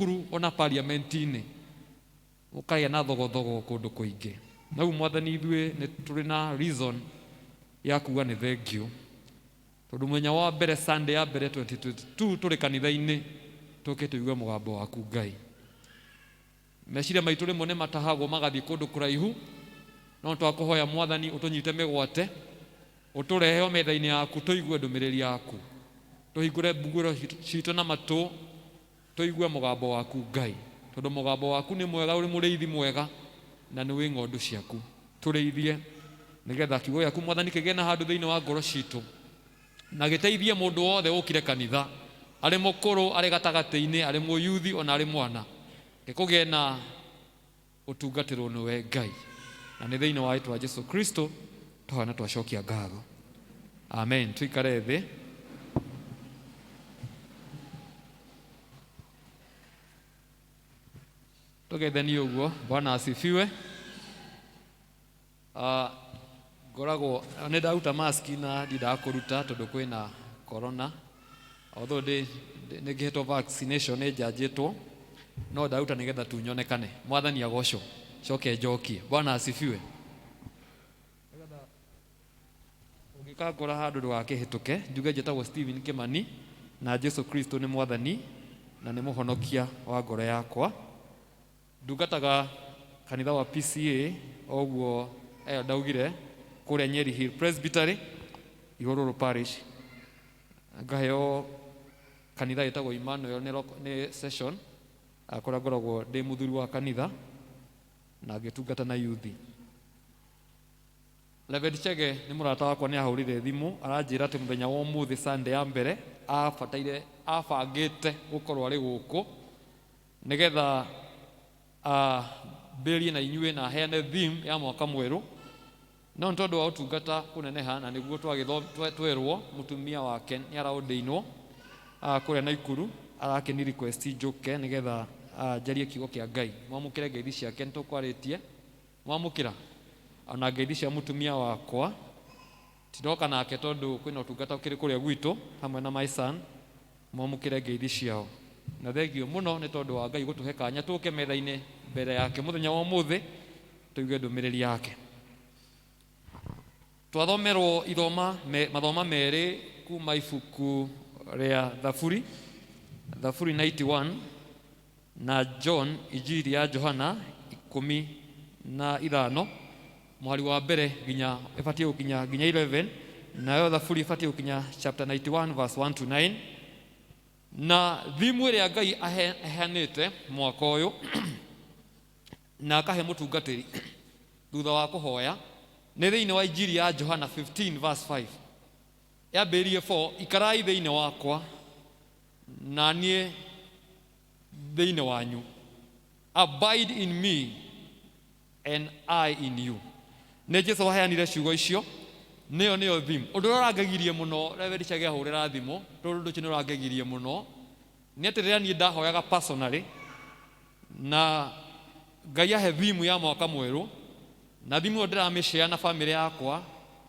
Cukuru ona parliament-inĩ gũkagĩa na thogothogo kũndũ kũingĩ. Na rĩu Mwathani ithuĩ nĩ tũrĩ na reason ya kuga nĩ thengiũ tondũ mũthenya wa mbere Sunday ya mbere 2022 tũrĩ kanitha-inĩ tũke tũigue mũgambo waku Ngai. Meciria maitũ rĩmwe nĩ matahagwo magathiĩ kũndũ kũraihu, no twakũhoya Mwathani ũtũnyite mĩgwate, ũtũrehe o metha-inĩ yaku tũigue ndũmĩrĩri yaku, tũhingũre mbuguĩro citũ na matũ Tũigue mũgambo waku Ngai, tondũ mũgambo waku nĩ mwega, ũrĩ mũrĩithi mwega na nĩ wĩ ng'ondu ciaku. Tũrĩithie nĩgetha kiugo gĩaku Mwathani kĩgĩe na handũ thĩinĩ wa ngoro citũ na gĩteithie mũndũ wothe ũkire kanitha, arĩ mũkũrũ, arĩ gatagatĩ-inĩ, arĩ mũyuthi ona arĩ mwana, gĩkũgĩe na ũtungatĩrwo nĩwe Ngai. Na nĩ thĩinĩ wa rĩtwa Jesu Kristo twahoya na twacokia ngatho. Amen. Tuikare thĩ. Tũgeithanie ũguo. Bwana asifiwe. Ah, ngoragwo nĩ ndaruta mask na ndiendaga kũruta tondũ kwĩna corona, although ndĩ nĩ ngĩhetwo vaccination, nĩ njanjĩtwo, no ndaruta nĩgetha tu nyonekane. Mwathani agocwo. Coke njokie. Bwana asifiwe. Nĩgetha ũngĩkangora handũ ndũgakĩhĩtũke, njuge njĩtagwo Stephen Kimani na Jesu Kristo nĩ Mwathani na nĩ mũhonokia wa ngoro yakwa. Ndungataga kanitha wa PCA o ũguo ĩyo ndaugire kũrĩa Nyeri Hill Presbytery, Ihũrũrũ Parish. Ngaheo kanitha ĩtagwo Emmanuel nĩ session kũrĩa ngoragwo ndĩ mũthuri wa kanitha na ngĩtungata na yuthi. Reverend Chege nĩ mũrata wakwa, nĩ ahũrire thimũ aranjĩra atĩ mũthenya wa ũmũthĩ Sunday ya mbere abataire abangĩte gũkorwo arĩ gũkũ nĩgetha ambĩrĩrie na inyuĩ na aheane theme ya mwaka mwerũ, no nĩ tondũ wa ũtungata kũneneha na nĩguo twerwo mũtumia wake nĩ araũndĩinwo kũrĩa Naikuru, arakĩni request njũke nĩgetha njarie kiugo kĩa Ngai. Mwamũkĩre ngeithi ciake, nĩ tũkwarĩtie mwamũkĩra ona ngeithi cia mũtumia wakwa. Tindoka nake tondũ kwĩna ũtungata ũkĩrĩ kũrĩa gwitũ hamwe na my son. Mwamũkĩre ngeithi ciao. Na thengio mũno nĩ tondũ wa Ngai gũtũhe kanya tũke metha-inĩ mbere yake mũthenya wa ũmũthĩ tũigue ndũmĩrĩri yake. Twathomerwo ithoma me, mathoma merĩ kuma ibuku rĩa Thaburi, Thaburi 91 na John, Injiri ya Johana 15 mũhari wa mbere nginya ĩbatiĩ gũkinya nginya 11, nayo Thaburi ĩbatiĩ gũkinya chapter 91 verse 1 to 9. Na thimu ĩrĩa Ngai aheanĩte mwaka ũyũ na akahe mũtungatĩri thutha wa kũhoya nĩ thĩinĩ wa Injiri ya Johana 15 verse 5, yambĩrĩirie 4, ikarai thĩinĩ wakwa na niĩ thĩinĩ wanyu, abide in me and I in you. Nĩ Jesu waheanire ciugo icio, nĩyo nĩyo theme. Ũndũ ũrĩa ũrangegirie mũno Reverend Chege ahũrĩra thimũ, tondũ ũndũ ũcio nĩ ũrangegirie mũno, nĩ atĩ rĩrĩa niĩ ndahoyaga personally na Ngai ahe theme ya mwaka mwerũ, na thimũ ĩyo ndĩramĩshare na famĩlĩ yakwa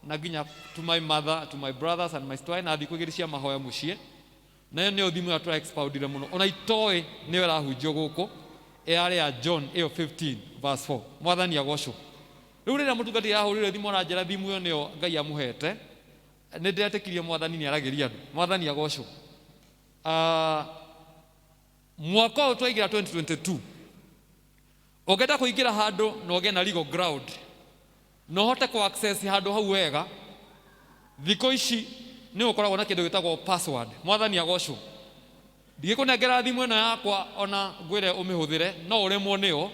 na nginya to my mother, to my brothers and my sister, na thikũ igĩrĩ cia mahoya mũciĩ, nayo nĩyo thimũ ĩyo tũra expoundire mũno, ona itoĩ nĩyo ĩrahunjio gũkũ, ĩrarĩ ya John ĩyo 15 verse 4. Mwathani agocwo. Rĩu rĩrĩa mũtungatĩri arahũrire thimũ aranjĩra thimũ ĩyo nĩyo Ngai amũhete, nĩ ndetĩkirie Mwathani nĩ aragĩria andũ. Mwathani agocwo. Mwaka ũyũ twaingĩra 2022, ũngĩenda kũingĩra handũ na ũgĩe na legal ground na ũhote kũ access handũ hau wega, thikũ ici nĩ ũkoragwo na kĩndũ gĩtagwo password. Mwathani agocwo. Ndingĩkũnengera thimũ ĩno yakwa ona ngwĩre ũmĩhũthĩre, no ũremwo nĩyo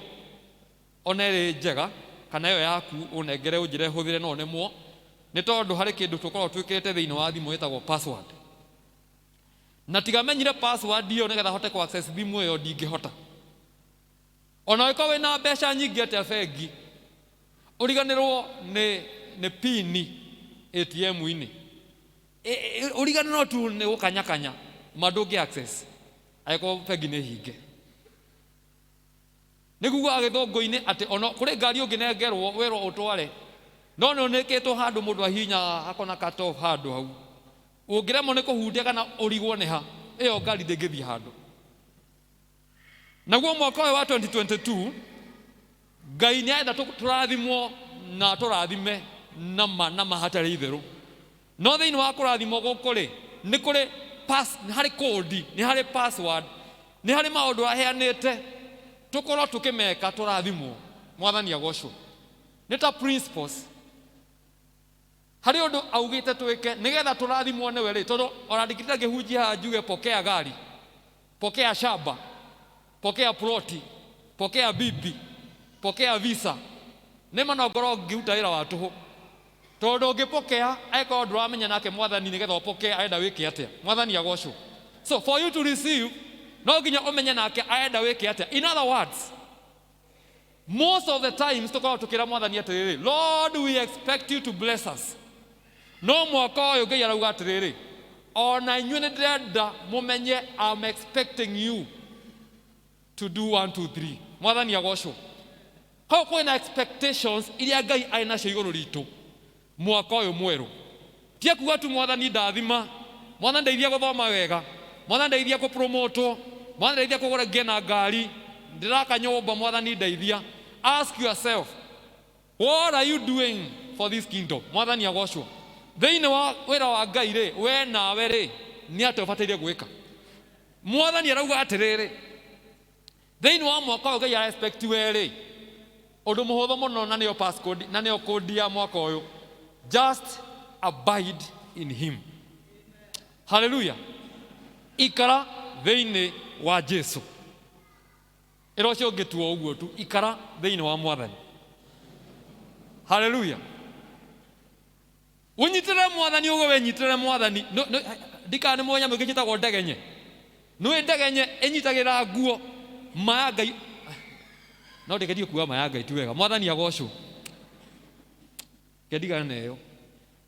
ona ĩrĩ njega, kana ĩyo yaku ũnengere ũnjĩre hũthĩre no ũnemwo, nĩ tondũ harĩ kĩndũ tũkoragwo twĩkĩrĩte thĩinĩ wa thimũ gĩtagwo password. Na tiga menyire password ĩyo nĩgetha hote kũ access thimũ ĩyo ndingĩhota. Ona ũngĩkorwo wĩna mbeca nyingĩ atĩa bengi, ũriganĩrwo nĩ pin ATM-inĩ, ũriganĩrwo tu nĩ gũkanyakanya ma ndũngĩ access angĩkorwo bengi nĩ hinge. Nĩ kugaga gĩthũngũ-inĩ atĩ ona kũrĩ ngari ũngĩnengerwo wĩrwo ũtware, no nĩ ũnĩkĩtwo handũ mũndũ ahihinyaga hakona cut off handũ hau, ũngĩremwo nĩ kũhutia kana ũrigwo nĩ ha, ĩyo ngari ndĩngĩthiĩ handũ. Naguo mwaka ũyũ wa 2022 Ngai nĩ arenda tũrathimwo na tũrathime nama nama hatarĩ itherũ. No thĩinĩ wa kũrathimwo gũkũ rĩ, nĩ kũrĩ pass, nĩ harĩ kũndi, nĩ harĩ password, nĩ harĩ maũndũ aheanĩte tũkorwo tũkĩmeka tũrathimwo. Mwathani agocwo. Nĩ ta principles. Harĩ ũndũ augĩte twĩke nĩgetha tũrathimwo nĩwe rĩ, tondũ ona ndingĩtinda ngĩhunjia haha njuge pokea gari, pokea shamba, pokea ploti, pokea bibi, pokea visa, nĩma no ngorwo ngĩruta wĩra wa tũhũ. Tondũ ndũngĩpokea angĩkorwo ndũramenya nake Mwathani nĩgetha ũpokee arenda wĩke atĩa. Mwathani agocwo. So for you to receive no nginya ũmenye nake arenda wĩke atĩa. In other words, most of the times tũkoragwo tũkĩra Mwathani atĩrĩrĩ, Lord, we expect you to bless us. No mwaka ũyũ Ngai arauga atĩrĩrĩ, ona inyuĩ nĩ ndĩrenda mũmenye I'm expecting you to do 1 2 3. Mwathani agocwo. Koguo kwĩna expectations iria Ngai arĩ nacio igũrũ ritũ mwaka ũyũ mwerũ. Ti kuga tu Mwathani ndathima, Mwathani ndeithia gũthoma wega, Mwathani ndeithia kũpromotwo, Mwathani ndeithia kũgũra ngĩe na ngari, ndĩraka nyũmba, Mwathani ndeithia. Ask yourself, what are you doing for this kingdom? Mwathani agocwo. Thĩinĩ wa wĩra wa Ngai rĩ, we nawe rĩ, nĩ atĩa ũbataire gwĩka? Mwathani arauga atĩrĩrĩ, thĩinĩ wa mwaka ũyũ Ngai ara expect we rĩ, ũndũ mũhũthũ mũno na nĩyo passcode, na nĩyo kũndi ya mwaka ũyũ, just abide in him. Hallelujah. Ikara thĩinĩ wa Jesu. Ĩra ũcio ũngĩ tu o ũguo tu, ikara thĩinĩ wa Mwathani. Hallelujah. Ũnyitĩrĩre Mwathani ũguo wenyitĩrĩre Mwathani. Ndikana nĩ mũĩ nyamũ ĩngĩ njĩtagwo ndegenye. Nĩũĩ ndegenye ĩnyitagĩrĩra nguo ma ya Ngai. No ndĩgerie kuga ma ya Ngai ti wega. Mwathani agocwo. Reke ndigane na ĩyo.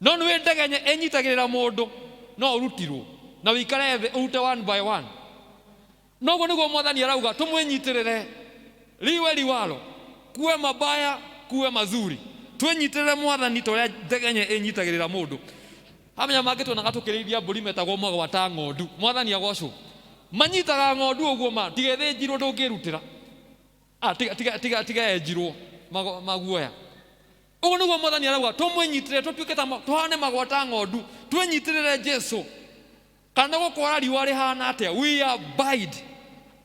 No nĩũĩ ndegenye ĩnyitagĩrĩra mũndũ no ũrutirwo na ũikare thĩ ũrute one by one. Noguo nĩguo Mwathani arauga tũmwĩnyitĩrĩre liwe liwalo, kuwe mabaya kuwe mazuri, twĩnyitĩrĩre Mwathani ta ũrĩa ndegenye ĩnyitagĩrĩra mũndũ. Hamenya mangĩ tuonaga tũkĩrĩithia mbũri metagwo magwata ng'ondu. Mwathani agocwo. Manyitaga ng'ondu ũguo ma tiga ĩthĩnjirwo ndũngĩrutĩra. Ah, tiga, tiga, tiga, tiga yenjirwo maguoya. Ũguo nĩguo Mwathani arauga tũmwĩnyitĩrĩre, tũtuĩke ta tũhane magwata ng'ondu, twĩnyitĩrĩre Jesu. Kana gũkwara riũa rĩhana atĩa, we abide.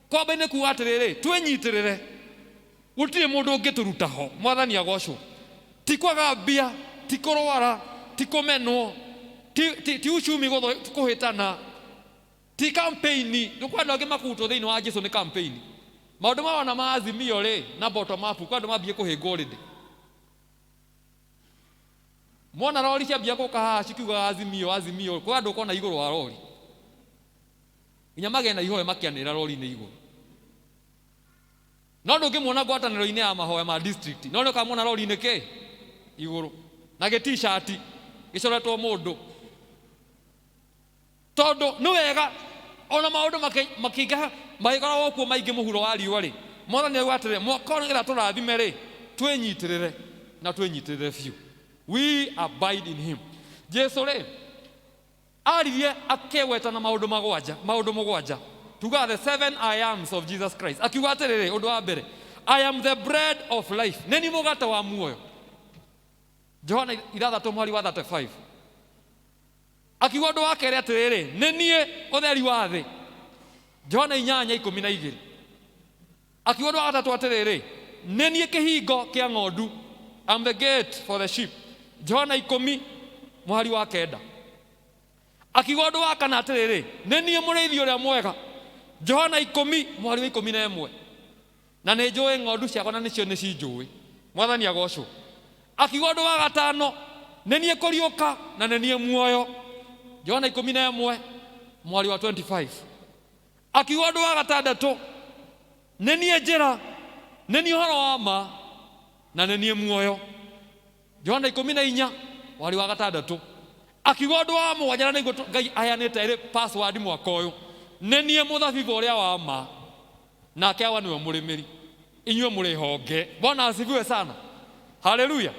Kwamba nĩ kuga atĩrĩrĩ, twĩnyitĩrĩre, gũtirĩ mũndũ ũngĩtũruta ho. Mwathani agocwo. Ti kwaga mbia, ti kũrwara, ti kũmenwo, ti uchumi kũhĩtana, ti campaign. Nĩkũrĩ andũ angĩ makutwo thĩinĩ wa Jesu nĩ campaign. Maũndũ marona ma Azimio rĩ, na bottom up, kwĩ andũ mambie kũhĩngwo already. Mona rori ciambia gũka haha cikiugaga Azimio, Azimio, kwĩ andũ ũkona igũrũ wa rori. Nginya magĩe na ihoya makĩanĩrĩra rori-inĩ igũrũ. No ndũngĩmuona ngwatanĩro-inĩ ya mahoya ma district, no nĩũkamuona rori-inĩ kĩ? Igũrũ. Na gĩ t-shirt gĩcoretwo mũndũ. Tondũ nĩ wega ona maũndũ makĩingĩha magĩkoragwo kuo maingĩ mũhuro wa riũa rĩ, Mwathani auga atĩrĩ, mwaka ũyũ nĩgetha tũrathime rĩ, twĩnyitĩrĩre na twĩnyitĩrĩre biũ. We abide in him. Jesu rĩ, aririe akĩgweta na maũndũ magwanja, maũndũ mũgwanja. Tugaga the seven I ams of Jesus Christ. Akiuga atĩrĩrĩ, ũndũ wa mbere, I am the bread of life. Nĩ niĩ mũgate wa muoyo. Johana ithathatũ mũhari wa 35. Akiuga ũndũ wa kerĩ atĩrĩrĩ, nĩ niĩ ũtheri wa thĩ. Johana inyanya ikũmi na igĩrĩ. Akiuga ũndũ wa gatatũ atĩrĩrĩ, nĩ niĩ kĩhingo kĩa ng'ondu. I'm the gate for the sheep. Johana ikũmi mũhari wa kenda. Akiuga ũndũ wa kana atĩrĩrĩ, nĩ niĩ mũrĩithi ũrĩa mwega. Johana ikũmi mũhari wa ikũmi na ĩmwe. Na nĩ njũĩ ng'ondu ciakwa na nĩcio nĩ cinjũĩ. Mwathani agocwo. Akiuga ũndũ wa gatano, nĩ niĩ kũriũka na nĩ niĩ muoyo. Johana ikũmi na ĩmwe mũhari wa 25. Akiuga ũndũ wa gatandatũ, nĩ niĩ njĩra, nĩ niĩ ũhoro wa ma na nĩ niĩ muoyo. Johana ikũmi na inya mũhari wa gatandatũ. Akiuga ũndũ wa mũgwanja, na nĩguo Ngai aheanĩte ĩrĩ password mwaka ũyũ, nĩ niĩ mũthabibũ ũrĩa wa ma, nake awa nĩwe mũrĩmĩri, inyuĩ mũrĩ honge. Bwana asifiwe sana, haleluya.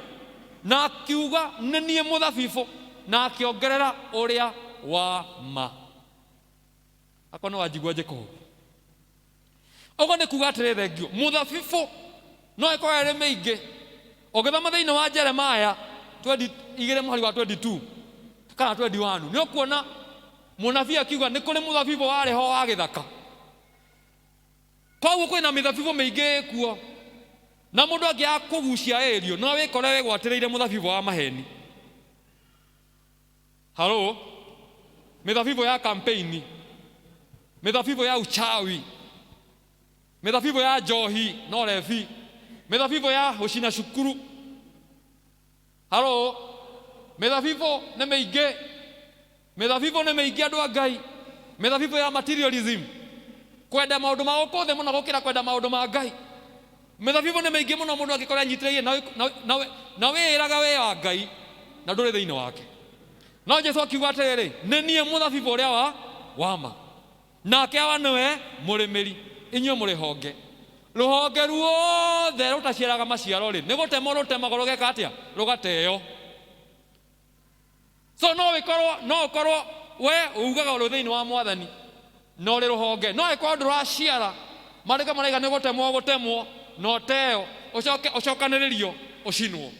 Na akiuga nĩ niĩ mũthabibũ, na akĩongerera ũrĩa wa ma. Akorwo nĩ wanjigua njĩka ũguo. Ũguo nĩ kuga atĩrĩ, thengio mũthabibũ no ĩkorwo ĩrĩ mĩingĩ. Ũngĩthoma thĩinĩ wa Jeremaya 20 igĩrĩ mũhari wa 22 kana 21, nĩ ũkuona mũnabii akiuga nĩ kũrĩ mũthabibũ warĩ ho wa gĩthaka. Koguo kwĩna mĩthabibũ mĩingĩ ĩkuo, na mũndũ angĩaga kũgucia ĩrio no wĩkore wĩgwatĩrĩire mũthabibũ wa maheni. Halo, mĩthabibũ ya kampeini, mĩthabibũ ya uchawi, mĩthabibũ ya njohi no rebi, mĩthabibũ ya gũcina cukuru. Halo, mĩthabibũ nĩ mĩingĩ, mĩthabibũ nĩ mĩingĩ andũ a Ngai. Mĩthabibũ ya materialism, kwenda maũndũ ma gũkũ thĩ mũno gũkĩra kwenda maũndũ ma Ngai. Mĩthabibũ nĩ mĩingĩ mũno mũndũ angĩkorwo anyitĩrĩire na wĩĩraga wĩ wa Ngai na ndũrĩ thĩinĩ wake. No Jesu akiuga atĩrĩrĩ, nĩ niĩ mũthabibũ ũrĩa wa wama, nake awa nĩwe mũrĩmĩri, inyuĩ mũrĩ honge. Rũhonge ruothe rũtaciaraga maciaro rĩ, nĩ gũtemwo rũtemagwo rũgeka atĩa? Rũgateo. So no wĩkorwo, no ũkorwo we ugaga ũrĩ thĩinĩ wa Mwathani na ũrĩ rũhonge, no ĩkorwo ndũraciara, maandĩko maraiga nĩ gũtemwo gũtemwo na ũteo, ũcoke ũcokanĩrĩrio ũcinwo.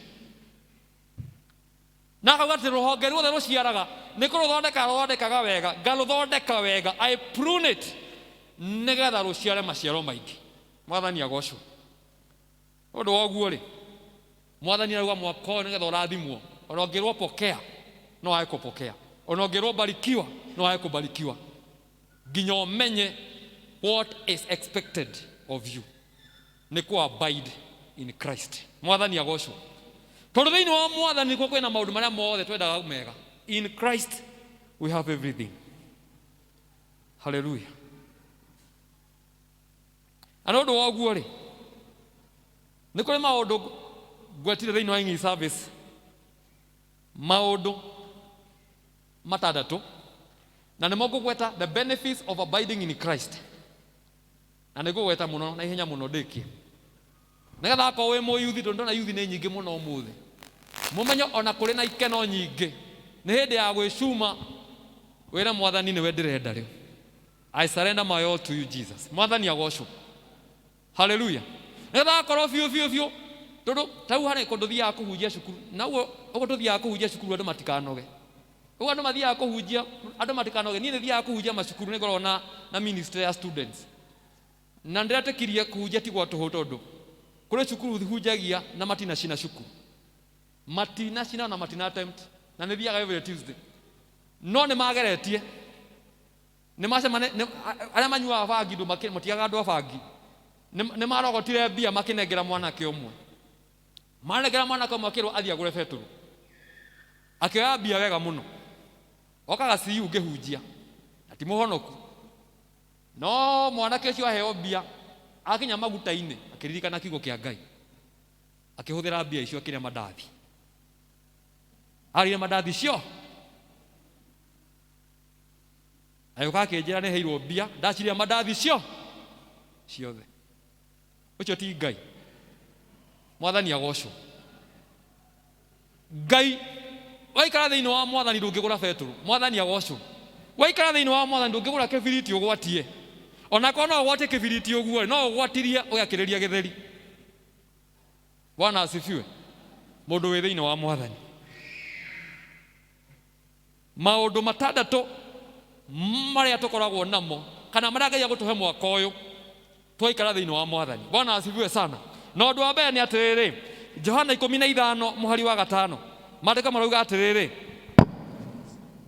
Na akauga atĩ rũhonge ruothe rũciaraga nĩ kũrũthondeka rũthondekaga wega, ngarũthondeka wega, I prune it, nĩgetha rũciare maciaro maingĩ. Mwathani agocwo. Ũndũ wa ũguo rĩ, Mwathani arauga mwaka ũyũ nĩgetha ũrathimwo, ona ũngĩrwo pokea no wage kũpokea, ona ũngĩrwo barikiwa no wage kũbarikiwa, nginya ũmenye what is expected of you nĩ kũ abide in Christ. Mwathani agocwo. Tondũ thĩinĩ wa Mwathani nĩkuo kwĩna maũndũ marĩa mothe twendaga mega. In Christ we have everything. Hallelujah. Na nĩ ũndũ wa ũguo rĩ, nĩ kũrĩ maũndũ ngwetire thĩinĩ wa English service, maũndũ matandatũ, na nĩmo ngũgweta the benefits of abiding in Christ, na nĩ ngũgweta mũno na ihenya mũno ndĩkie, nĩgetha akorwo wĩ mũyuthi, tondũ ndona yuthi nĩ nyingĩ mũno ũmũthĩ, mũmenye ona kũrĩ na ikeno nyingĩ, nĩ hĩndĩ ya gwĩcuma wĩre Mwathani nĩwe ndĩrenda rĩu. I surrender my all to you Jesus. Mwathani agocwo. Haleluya. Nĩgetha akorwo biũ biũ biũ, tondũ tau harĩ kũndũ thiaga kũhunjia cukuru, na ũguo ũguo tũthiaga kũhunjia cukuru andũ matikanoge. Ũguo andũ mathiaga kũhunjia andũ matikanoge. Niĩ nĩ thiaga kũhunjia macukuru, nĩ ngoragwo na ministry ya students, na ndĩretĩkirie kũhunjia ti gwa tũhũ, tondũ kũrĩ cukuru hunjagia na matinacina cukuru, matinacina na matina attempt, na nĩ thiaga every Tuesday, no nĩ mageretie nĩ macemane arĩa manyuaga bangi ndũ matigaga andũ a bangi, nĩ marogotire mbia makĩnengera mwanake ũmwe, manengera mwanake ũmwe akĩrwo athiĩ agũre betũrũ, akĩoya mbia wega mũno, okaga CU ngĩhunjia na ti mũhonoku. No mwanake ũcio aheo mbia, akinya maguta-inĩ akĩririkana kiugo kĩa Ngai, akĩhũthĩra mbia icio akĩrĩa mandathi, arĩire mandathi cio, agĩũka akĩnjĩra nĩ heirwo mbia, ndaciria mandathi cio ciothe. Ũcio ti Ngai. Mwathani agocwo. Ngai waikara thĩinĩ wa Mwathani ndũngĩgũra betũrũ. Mwathani agocwo. Waikara thĩinĩ wa Mwathani ndũngĩgũra kĩbiriti ũgwatie. Onakorwo no ũgwatie kĩbiriti ũguo rĩ, no ũgwatirie ũgakĩrĩria gĩtheri. Bwana asifiwe. Mũndũ wĩ thĩinĩ wa Mwathani, maũndũ matandatũ marĩa tũkoragwo namo kana marĩa Ngai agũtũhe mwaka ũyũ twaikara thĩinĩ wa Mwathani. Bwana asifiwe sana. Na ũndũ wa mbere nĩ atĩrĩrĩ, Johana 15 mũhari wa 5, maandĩko marauga atĩrĩrĩ,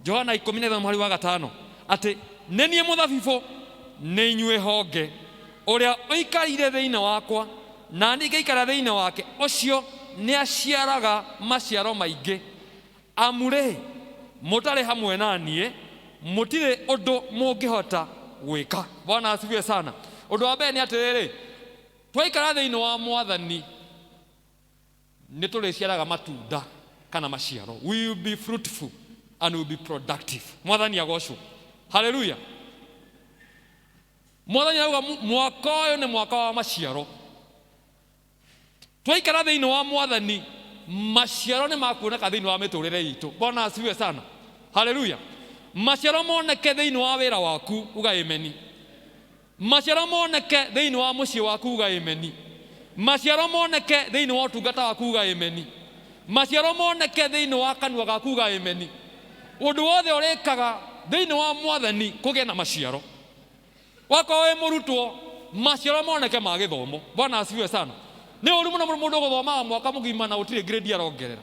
Johana 15 mũhari wa 5, atĩ nĩ niĩ mũthabibũ, nĩ inyuĩ honge, ũrĩa ũikarire thĩinĩ wakwa na niĩ ngaikara thĩinĩ wake, ũcio nĩ aciaraga maciaro maingĩ, amu rĩ, mũtarĩ hamwe na niĩ mũtirĩ ũndũ mũngĩhota gwĩka. Bwana asifiwe sana. Ũndũ wa mbere nĩ atĩrĩrĩ, twaikara thĩinĩ wa Mwathani nĩ tũrĩciaraga matunda kana maciaro. We will be fruitful and we will be productive. Mwathani agocwo. Haleluya. Mwathani arauga mwaka ũyũ nĩ mwaka wa maciaro. Twaikara thĩinĩ wa Mwathani maciaro nĩ makuoneka thĩinĩ wa mĩtũrĩre itũ. Bwana asifiwe sana. Haleluya. Maciaro moneke thĩinĩ wa wĩra waku, uga ameni. Maciaro moneke thĩinĩ wa mũciĩ waku, uga ameni. Maciaro moneke thĩinĩ wa ũtungata waku, uga ameni. Maciaro moneke thĩinĩ wa kanua gaku, uga ameni. Ũndũ wothe ũrĩkaga thĩinĩ wa Mwathani kũgĩe na maciaro. Wakorwo wĩ mũrutwo, maciaro moneke ma gĩthomo. Bwana asifiwe sana. Nĩ ũru mũno mũndũ gũthomaga mwaka mũgima na gũtirĩ grade arongerera.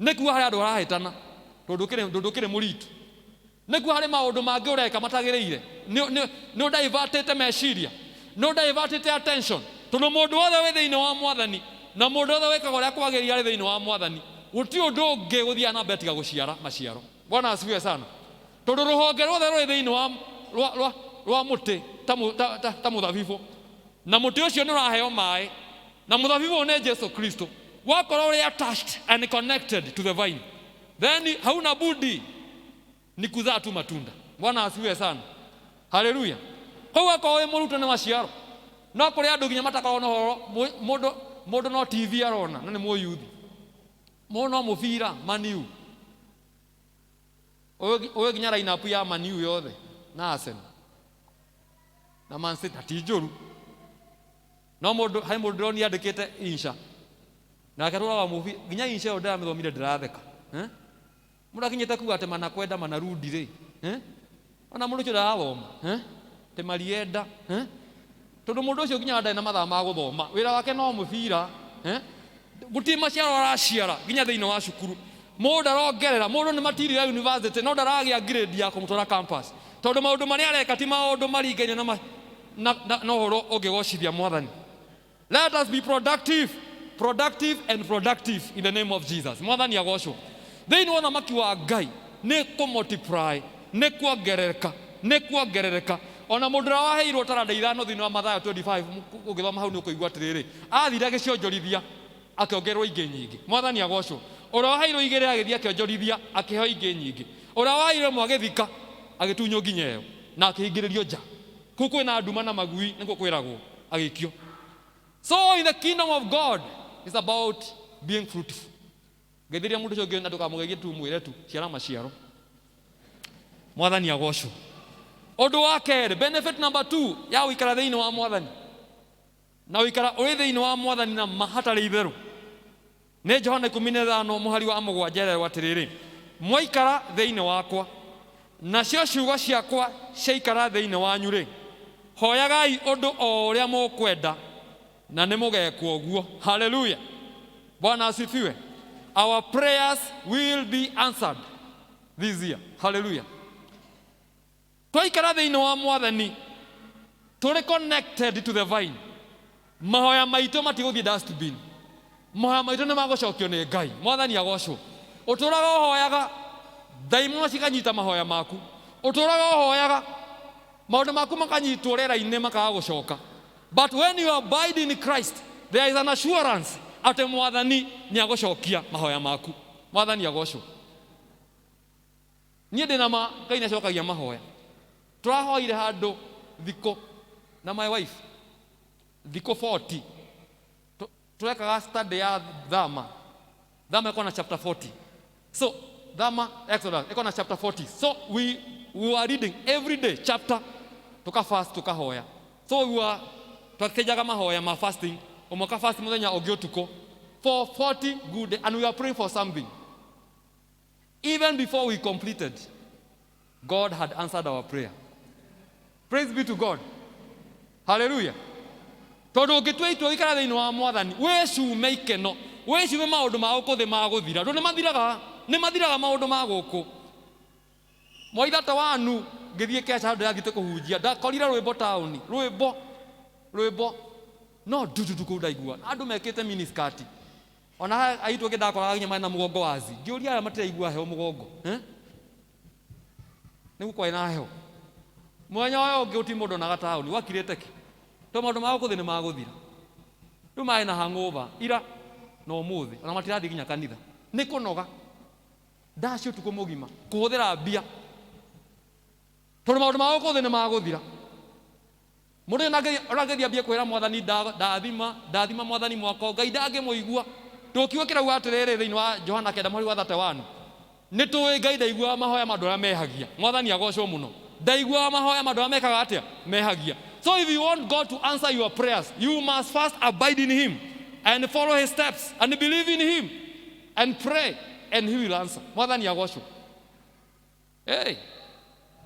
Nĩ kuga harĩ andũ harahĩtana tondũ ndũkĩrĩ mũritu. Nĩ kuga harĩ maũndũ mangĩ ũreka matagĩrĩire. Nĩ ũdaivatĩte meciria, nĩ ũdaivatĩte attention, tondũ mũndũ wothe wĩ thĩinĩ wa Mwathani na mũndũ wothe wĩkaga ũrĩa kwagĩrĩire arĩ thĩinĩ wa Mwathani, gũtirĩ ũndũ ũngĩ gũthiaga na mbere tiga gũciara maciaro. Bwana asifiwe sana. Tondũ rũhonge ruothe rũrĩ thĩinĩ wa rwa, rwa, rwa mũtĩ ta, ta, ta, ta mũthabibũ, na mũtĩ ũcio nĩ ũraheo maĩ, na mũthabibũ nĩ Jesu Kristo, wakorwo ũrĩ attached and connected to the vine, then hauna budi ni kuzaa tu matunda. Bwana asifiwe sana. Haleluya. Koguo akorwo wĩ mũrutwo nĩ maciaro, no kũrĩ andũ nginya matakoragwo na ũhoro, mũndũ no TV arona na nĩ mũyuthi, mũndũ no mũbira Maniu, ũyũ nginya line up ya Maniu yothe na Arsenal na Man City ti njũru, no mũndũ harĩ mũndũ ndĩronia andĩkĩte insha nake tũraga mũbi nginya insha ĩyo ndĩramĩthomire ndĩratheka, eh? Mũndũ akinyĩte kuga atĩ manakwenda manarudi rĩ, eh? Ona mũndũ ũcio ndarathoma, eh? Atĩ marienda, eh? Tondũ mũndũ ũcio nginya ndarĩ na mathaa ma gũthoma, wĩra wake no mũbira, eh? Gũtirĩ maciaro araciara nginya thĩinĩ wa cukuru, mũndũ ndarongerera, mũndũ nĩ material ya university no ndaragĩa grade ya kũmũtwara campus, tondũ maũndũ marĩa areka ti maũndũ maringaine na, na, na, na ũhoro ũngĩgocithia Mwathani. Let us be productive, productive and productive in the name of Jesus. Mwathani agocwo. Thĩinĩ wa ũthamaki wa Ngai nĩ kũ multiply, nĩ kuongerereka, nĩ kuongerereka. Ona mũndũ ũrĩa waheirwo taranda 5 thĩinĩ wa Mathayo 25, ũngĩthoma hau nĩ ũkũigua atĩrĩrĩ, athire agĩcionjorithia akĩongererwo ingĩ nyingĩ. Mwathani agocwo. Ũrĩa waheirwo 2 agĩthiĩ akĩonjorithia akĩheo ingĩ nyingĩ. Ũrĩa waheirwo 1 agĩthika agĩtunywo nginya ĩyo na akĩhingĩrĩrio nja. Kũu kwĩna nduma na magui nĩkuo kwĩragwo agĩikio. So in the kingdom of God is about being fruitful. Ngeithĩria mũndũ ũcio ũngĩ na ndũkamũgeithie tu, mwĩre tu ciara maciaro. Mwathani agocwo. Ũndũ wa kerĩ, benefit number 2 ya gũikara thĩinĩ wa Mwathani na gũikara ũrĩ thĩinĩ wa Mwathani na ma hatarĩ itherũ nĩ Johana 15 mũhari wa 7 ererwo atĩrĩrĩ, mwaikara thĩinĩ wakwa nacio ciugo ciakwa ciaikara thĩinĩ wanyu rĩ, hoyagai ũndũ o ũrĩa mũkwenda na nĩ mũgekwo ũguo. Haleluya. Bwana asifiwe. Our prayers will be answered this year. Haleluya. Twaikara thĩinĩ wa Mwathani tũrĩ connected to the vine, mahoya maitũ matigũthiĩ dustbin, mahoya maitũ nĩ magũcokio nĩ Ngai. Mwathani agocwo. Ũtũraga ũhoyaga, ndaimono cikanyita mahoya maku. Ũtũraga ũhoyaga, maũndũ maku makanyitwo rĩera-inĩ makaga gũcoka. But when you abide in Christ, there is an assurance atĩ Mwathani nĩ agũcokia mahoya maku. Mwathani agocwo. Niĩ ndĩ na ma Ngai nĩ acokagia mahoya. Tũrahoire handũ thikũ na my wife thikũ 40, tũrekaga study ya Thama. Thama ĩko na chapter 40. So Thama, Exodus ĩko na chapter 40. So we were reading every day chapter, tukafast, tukahoya. So we were twakĩjaga mahoya ma fasting, ũmwe ka fast mũthenya ũngĩ ũtukũ for 40 good day, and we were praying for something. Even before we completed, God had answered our prayer. Praise be to God. Hallelujah. Tondũ ũngĩtua itua gũikara thĩinĩ wa Mwathani, wĩcume ikeno, wĩcume maũndũ ma gũkũ thĩ ma gũthira, tondũ nĩ mathiraga maũndũ ma gũkũ. Mwaithata wanu ngĩthiĩ keca handũ ndĩrathiĩte kũhunjia, ndakorire rwĩmbo taũni, rwĩmbo, rwĩmbo no ndututu kũu ndaigua andũ mekĩte miniskirt. Ona aitũ angĩ ndakoraga nginya marĩ na mũgongo wazi. Ngĩũria arĩa matiraigua heho mũgongo, eh? Nĩguo kwarĩ na heho. Mũthenya ũyũ ũngĩ gũtirĩ mũndũ onaga taũni, gwakirĩte kĩ? Tondũ maũndũ ma gũkũ thĩ nĩ magũthira. Rĩu marĩ na hangover ira na ũmũthĩ, ona matirathiĩ nginya kanitha. Nĩ kũnoga. Ndaci ũtukũ mũgima, kũhũthĩra mbia. Tondũ maũndũ ma gũkũ thĩ nĩ magũthira. Mũndũ ũyũ ũrangĩthiĩ ambie kwĩra Mwathani ndathima, ndathima Mwathani mwaka ũyũ, Ngai ndangĩmũigua. Tũkiuga kĩrauga atĩrĩrĩ thĩinĩ wa Johana 9 mũhari wa 31. Nĩ tũĩ Ngai ndaiguaga mahoya ma andũ arĩa mehagia. Mwathani agocwo mũno. Ndaiguaga mahoya ma andũ arĩa mekaga atĩa? Mehagia. So if you want God to answer your prayers, you must first abide in him and follow his steps and believe in him and pray and he will answer. Mwathani agocwo. Hey.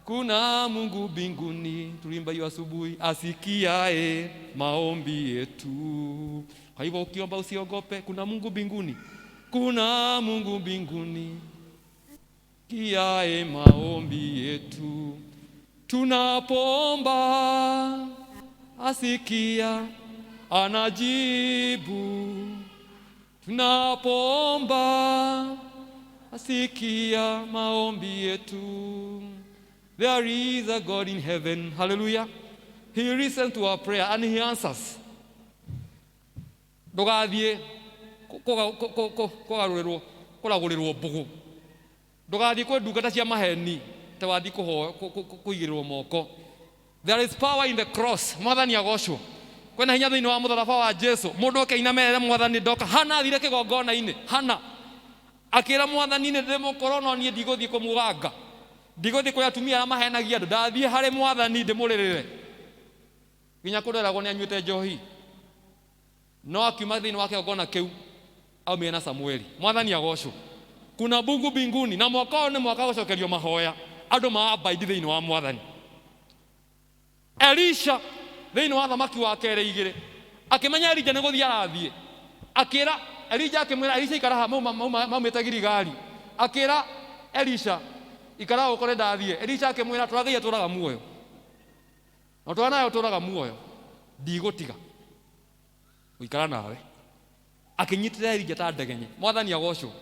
Kuna Mungu mbinguni, tulimba hiyo asubuhi, asikiae maombi yetu. Kwa hivyo ukiomba usiogope, kuna Mungu mbinguni, kuna Mungu mbinguni kiae maombi yetu. Tunapoomba asikia, anajibu. Tunapoomba asikia maombi yetu. There is a God in heaven. Hallelujah. He listens to our prayer and he answers. Ndũgathiĩ kũgarũrĩrwo kũragũrĩrwo mbũgũ. Ndũgathiĩ kwĩ ndungata cia maheni ta wathiĩ kũigĩrĩrwo moko. There is power in the cross. Mwathani agocwo. Kwĩna hinya thĩinĩ wa mũtharaba wa Jesu. Mũndũ oke ainame ere Mwathani ndoka. Hana athire kĩgongona-inĩ. Hana akĩra Mwathani nĩ ndĩmũkorwo no niĩ ndigũthiĩ kũmũganga. Ndigũthiĩ kũrĩ atumia arĩa mahenagia andũ. Ndathiĩ harĩ Mwathani ndĩmũrĩrĩre. Nginya kũndũ eragwo nĩ anyuĩte njohi. No akiuma thĩinĩ wa kĩgongona kĩu aumire na Samueli. Mwathani agocwo. Kuna Mungu mbinguni na mwaka ũyũ nĩ mwaka wa gũcokerio mahoya. Andũ ma-abide thĩinĩ wa Mwathani. Elisha thĩinĩ wa thamaki wa kerĩ igĩrĩ akĩmenya Elija nĩ gũthiĩ arathiĩ, akĩra Elija, akĩmwĩra Elisha ikara haha, maumĩte Giligali, akĩra Elisha ikara gũkũ nĩ ndathiĩ. Elisha akĩmwĩra tũra Ngai atũraga muoyo na tũra nawe ũtũraga muoyo, ndigũtiga gũikara nawe. Akĩnyitĩrĩra Elija ta ndegenye. Mwathani agocwo.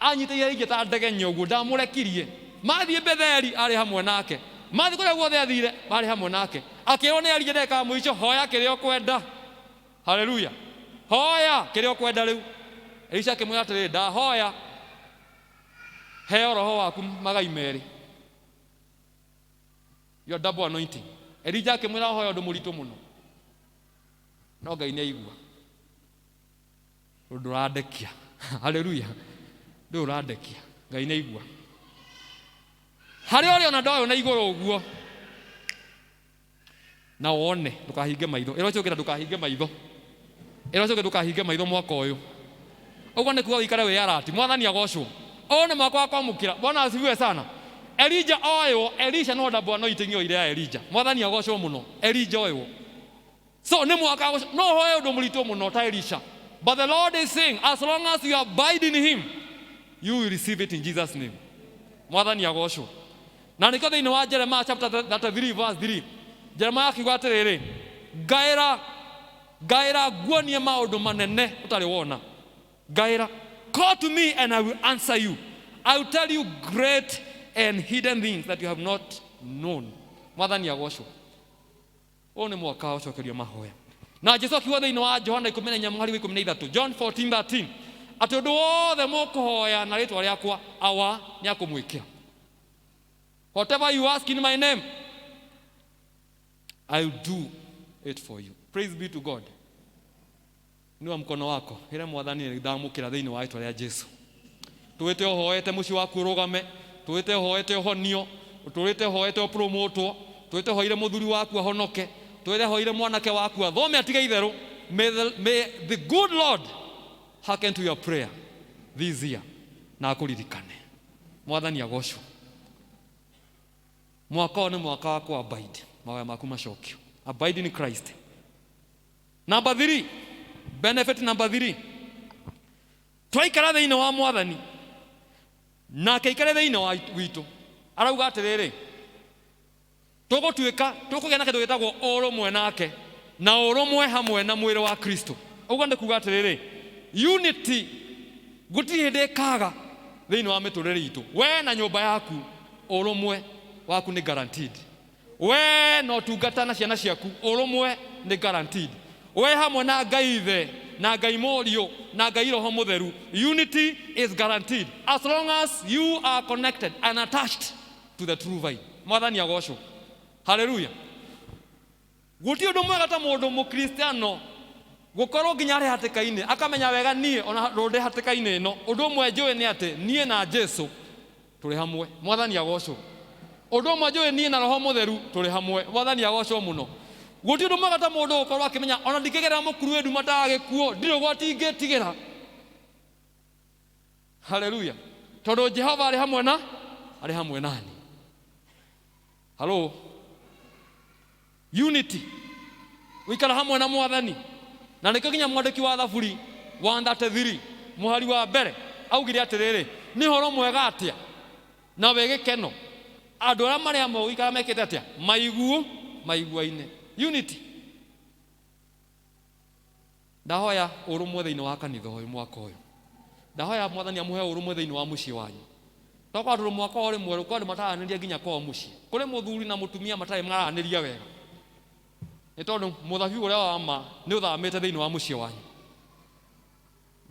Anyitĩrĩire Elija ta ndegenye ũguo, ndamũrekirie. Mathiĩ Betheli arĩ hamwe nake, mathiĩ kũrĩa guothe athire marĩ hamwe nake. Akĩrwo nĩ Elija ndagĩka ya mũico, hoya kĩrĩa ũkwenda. Haleluya. Hoya kĩrĩa ũkwenda rĩu. Elisha akĩmwĩra atĩrĩrĩ, ndahoya heo roho waku magai merĩ, your double anointing. Elija akĩmwĩra hoya ũndũ mũritũ mũno, no Ngai nĩ aigua ũndũ ũrandekia. Haleluya, ndũ ũrandekia, Ngai nĩ aigua. Harĩa ũrĩ ona ndoyo na igũrũ ũguo na wone, ndũkahinge maitho. Ĩra ũcio ũngĩ na ndũkahinge maitho. Ĩra ũcio ũngĩ ndũkahinge maitho mwaka ũyũ. Ũguo nĩ kuga ũikare wĩ alert. Mwathani agocwo. Ũyũ nĩ mwaka wa kwamũkĩra. Bwana asifiwe sana. Elija oywo, Elisha no double anointing oire ya Elija. Mwathani agocwo mũno. Elija oywo. So nĩ mwaka wa no hoe ũndũ mũritũ mũno ta Elisha. But the Lord is saying, as long as you abide in him, you will receive it in Jesus' name. Mwathani agocwo. Na nĩkĩo thĩinĩ wa Jeremiah chapter 33 verse 3, Jeremiah akiuga atĩrĩrĩ, ngaĩra ngaĩra nguonie maũndũ manene ũtarĩ wona. Ngaĩra, call to me and I will answer you. I will tell you great and hidden things that you have not known. Mwathani agocwo. Ũyũ nĩ mwaka wa gũcokerio mahoya. Na Jesu akiuga thĩinĩ wa Johana 14 mũhari wa 13, John 14:13, atĩ ũndũ wothe mũkũhoya na rĩtwa rĩakwa, Awa nĩ akũmwĩkĩra. Whatever you ask in my name, I will do it for you. Praise be to God. Inua mkono wako ĩra Mwathani nĩ ndamũkĩra thĩinĩ wa rĩtwa rĩa Jesu. Tũrĩte ũhoete mũciĩ waku ũrũgame, tũrĩte ũhoete ũhonio, tũrĩte ũhoete ũpromotwo, tũrĩte ũhoire mũthuri waku ahonoke, tũrĩte ũhoire mwanake waku athome atige itherũ. May the good Lord hearken to your prayer this year na akũririkane. Mwathani agocwo. Mwaka ũyũ nĩ mwaka wa kũ abide, mahoya maku macokio. Abide in Christ. Number 3, benefit number 3, twaikara thĩinĩ wa Mwathani nake aikare thĩinĩ wa witũ, arauga atĩrĩrĩ, tũgũtuĩka tũkũgĩa na kĩndũ gĩtagwo ũrũmwe nake na ũrũmwe hamwe na mwĩrĩ wa Kristo. Ũguo nĩ kuga atĩrĩrĩ, unity gũtirĩ hĩndĩ ĩkaga thĩinĩ wa mĩtũrĩre itũ. We na nyũmba yaku ũrũmwe waku nĩ guaranteed. We na ũtungata na ciana ciaku ũrũmwe nĩ guaranteed. We hamwe na Ngai Ithe na Ngai Mũriũ na Ngai Roho Mũtheru, unity is guaranteed as long as you are connected and attached to the true vine. Mwathani agocwo. Haleluya. Gũtirĩ ũndũ mwega ta mũndũ mũkristiano gũkorwo nginya arĩ hatĩka-inĩ akamenya wega niĩ ona ndĩ hatĩka-inĩ ĩno, ũndũ ũmwe njũĩ nĩ atĩ niĩ na Jesu tũrĩ hamwe. Mwathani agocwo. Ũndũ ũmwe njũĩ niĩ na Roho Mũtheru tũrĩ hamwe. Mwathani agocwo mũno. Gũtirĩ ũndũ mwega ta mũndũ gũkorwo akĩmenya ona ndingĩgerera mũkuru wĩ nduma ta gĩkuũ, ndirĩ ũgwati ingĩtigĩra. Haleluya. Tondũ Jehova arĩ hamwe na arĩ hamwe nani. Halo. Unity. Gũikara hamwe na Mwathani. Na nĩkĩo nginya mwandĩki wa Thaburi 133 mũhari wa mbere augire atĩrĩrĩ, nĩ ũhoro mwega atĩa na wĩ gĩkeno andũ arĩa marĩ hamwe gũikara mekĩte atĩa, maiguaine. Unity. Ndahoya ũrũmwe thĩinĩ wa kanitha ũyũ mwaka ũyũ. Ndahoya Mwathani amũhe ũrũmwe thĩinĩ wa mũciĩ wanyu. Tokorwo tondũ mwaka ũyũ ũrĩ mwerũ, kwĩ andũ mataranĩria nginya kwao mũciĩ. Kũrĩ mũthuri na mũtumia matarĩ maranĩria wega. Nĩ tondũ mũthabibu ũrĩa wa ma nĩ ũthamĩte thĩinĩ wa mũciĩ wanyu.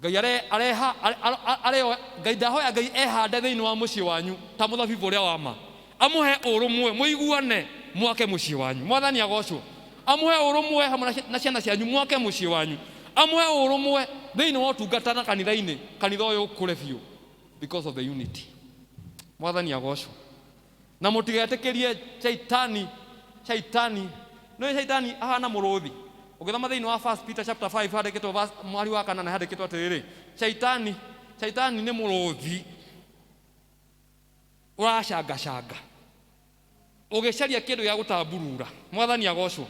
Ngai are, areha, are, are, are, Ngai ndahoya Ngai ehande thĩinĩ wa mũciĩ wanyu ta mũthabibu ũrĩa wa ma. Amũhe ũrũmwe, mũiguane, mwake mũciĩ wanyu. Mwathani agocwo. Amũhe ũrũmwe hamwe na ciana cianyu, mwake mũciĩ wanyu. Amũhe ũrũmwe thĩinĩ wa ũtungata na kanitha-inĩ, kanitha ũyũ ũkũre biũ because of the unity. Mwathani agocwo. Na mũtigetĩkĩrie shaitani, shaitani, nĩ shaitani ahana mũrũthi. Ũgĩthoma thĩinĩ wa 1 Peter chapter 5 handĩkĩtwo verse mwari wa kanana handĩkĩtwo atĩrĩrĩ, shaitani, shaitani nĩ mũrũthi ũracangacanga ũgĩcaria kĩndũ gĩa gũtamburura. Mwathani agocwo.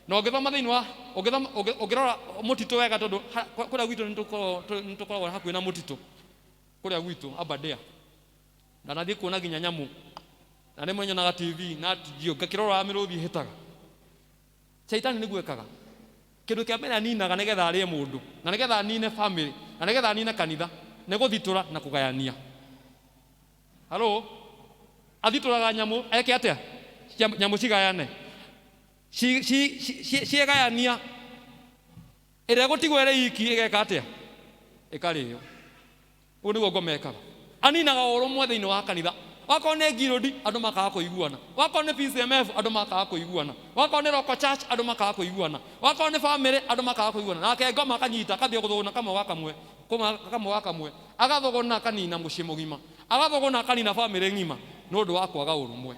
Na ũngĩthoma thĩinĩ wa, ũngĩthoma, ũngĩrora mũtitũ wega tondũ kũrĩa gwitũ nĩtũkoragwo hakuhĩ na mũtitũ kũrĩa gwitũ Aberdare. Ndanathiĩ kuona nginya nyamũ. Na rĩmwe nyonaga TV na Geo ngakĩrora mĩrũthi ĩhĩtaga. Shaitani nĩguo ekaga. Kĩndũ kĩa mbere aninaga nĩgetha arĩe mũndũ, na nĩgetha anine family, na nĩgetha anine kanitha, nĩ gũthitũra na kũgayania. Halo? Athitũraga nyamũ, eke atĩa? Nyamũ cigayane. Ciegayania. Ĩrĩa ĩgũtigwo ĩrĩ iki ĩgeka atĩa? Ĩkarĩo. Ũguo nĩguo ngoma ĩkaga. Aninaga ũrũmwe thĩinĩ wa kanitha. Wakorwo nĩ ngirũndi, andũ makaga kũiguana. Wakorwo nĩ PCMF, andũ makaga kũiguana. Wakorwo nĩ local church, andũ makaga kũiguana. Wakorwo nĩ family, andũ makaga kũiguana. Nake ngoma akanyita, akambia gũthũgũna kamwe gwa kamwe, kamwe gwa kamwe. Agathũgũna akanina mũciĩ mũgima. Agathũgũna akanina family ng'ima nĩ ũndũ wa kwaga ũrũmwe.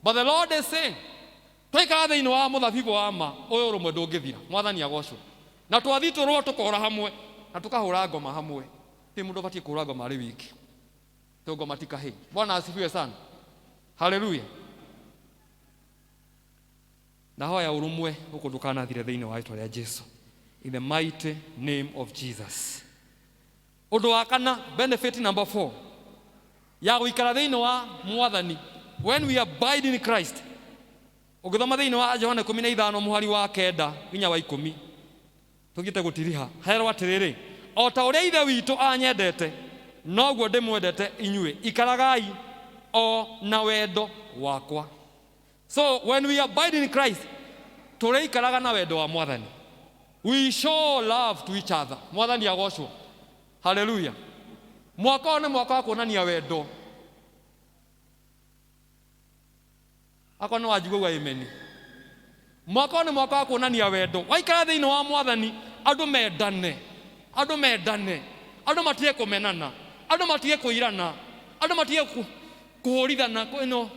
But the Lord is saying, twaikara thĩinĩ wa mũthabibũ wa ma, ũyũ ũrũmwe ndũngĩthira. Mwathani agocwo. Na twathitũrwo tũkora hamwe na tũkahũra ngoma hamwe. Ti mũndũ ũbatiĩ kũhũra ngoma arĩ wiki. Tondũ ngoma ti kahĩĩ. Bwana asifiwe sana. Haleluya. Ndahoya ũrũmwe gũkũ ndũkanathire thĩinĩ wa rĩtwa rĩa Jesu. In the mighty name of Jesus. Ũndũ wa kana, benefit number 4 ya gũikara thĩinĩ wa Mwathani, when we abide in Christ. Ũngĩthoma thĩinĩ wa Johana ikũmi na ithano mũhari wa kenda nginya wa ikũmi, tũthiĩte gũtiriha, herwo atĩrĩrĩ, o ta ũrĩa Ithe witũ anyendete, noguo ndĩmwendete inyuĩ, ikaragai o na wendo wakwa. So when we abide in Christ, tũrĩikaraga na wendo wa Mwathani. We show love to each other. Mwathani agocwo. Hallelujah. Mwaka ũyũ nĩ mwaka wa kuonania wendo. Akorwo nĩ wanjigua uga amen. Mwaka ũyũ nĩ mwaka wa kuonania wendo. Waikara thĩinĩ wa Mwathani, andũ mendane. Andũ mendane. Andũ matige kũmenana. Andũ matige kũirana. Andũ matige kũhũrithana, ĩno,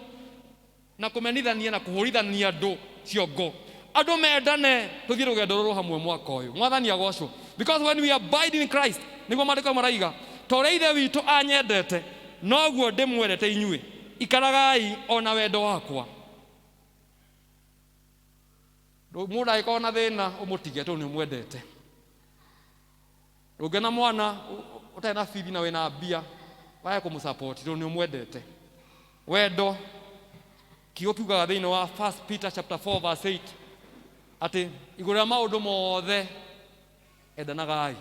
na kũmenithania na kũhũrithania andũ ciongo. Andũ mendane, tũthiĩ rũgendo rũrũ hamwe mwaka ũyũ. Mwathani agocwo. Because when we abide in Christ, nĩguo maandĩko maraiga, ta ũrĩa Ithe witũ anyendete, noguo ndĩmwendete inyuĩ. Ikaragai o na wendo wakwa. Mũndũ angĩkorwo na thĩna, ũmũtige tondũ nĩ ũmwendete. Ndũngĩona mwana ũtarĩ na bithi na wĩna mbia, wage kũmũsupport tondũ nĩ ũmwendete. Wendo, kiugo kiugaga thĩinĩ wa 1 Peter chapter 4 verse 8 atĩ igũrũ rĩa maũndũ mothe endanagai,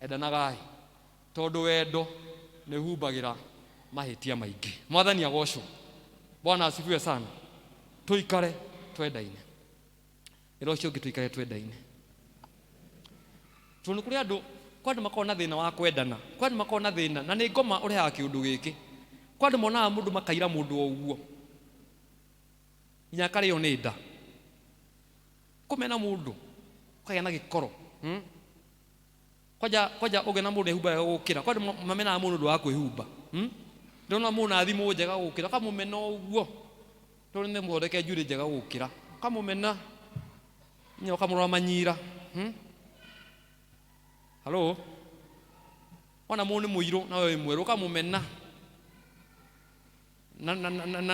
endanagai, tondũ wendo nĩ ũhumbagĩra mahĩtia maingĩ. Mwathani agocwo. Bwana asifiwe sana. Tũikare twendaine. Ĩra ũcio ũngĩ tũikare twendaine. Tondũ kũrĩ andũ, kwĩ andũ makoragwo na thĩna wa kwendana, kwĩ andũ makoragwo na thĩna, na nĩ ngoma ũrehaga kĩũndũ gĩkĩ. Kwĩ andũ monaga mũndũ makaira mũndũ o ũguo, nginya akarĩo nĩ nda. Kũmena mũndũ, ũkagĩa na gĩkoro. Kwanja, kwanja ũngĩona mũndũ ehumba wega gũkĩra, kwĩ andũ mamenaga mũndũ ũndũ wa kwĩhumba. Ndĩrona mũndũ na thimũ njega gũkĩra, ũkamũmena ũguo. Tondũ nĩ mũthondeke njuĩrĩ njega gũkĩra. Ũkamũmena. Nginya ũkamũrora manyira. Halo? Wona mũndũ nĩ mũirũ na we wĩ mwerũ ũkamũmena. Na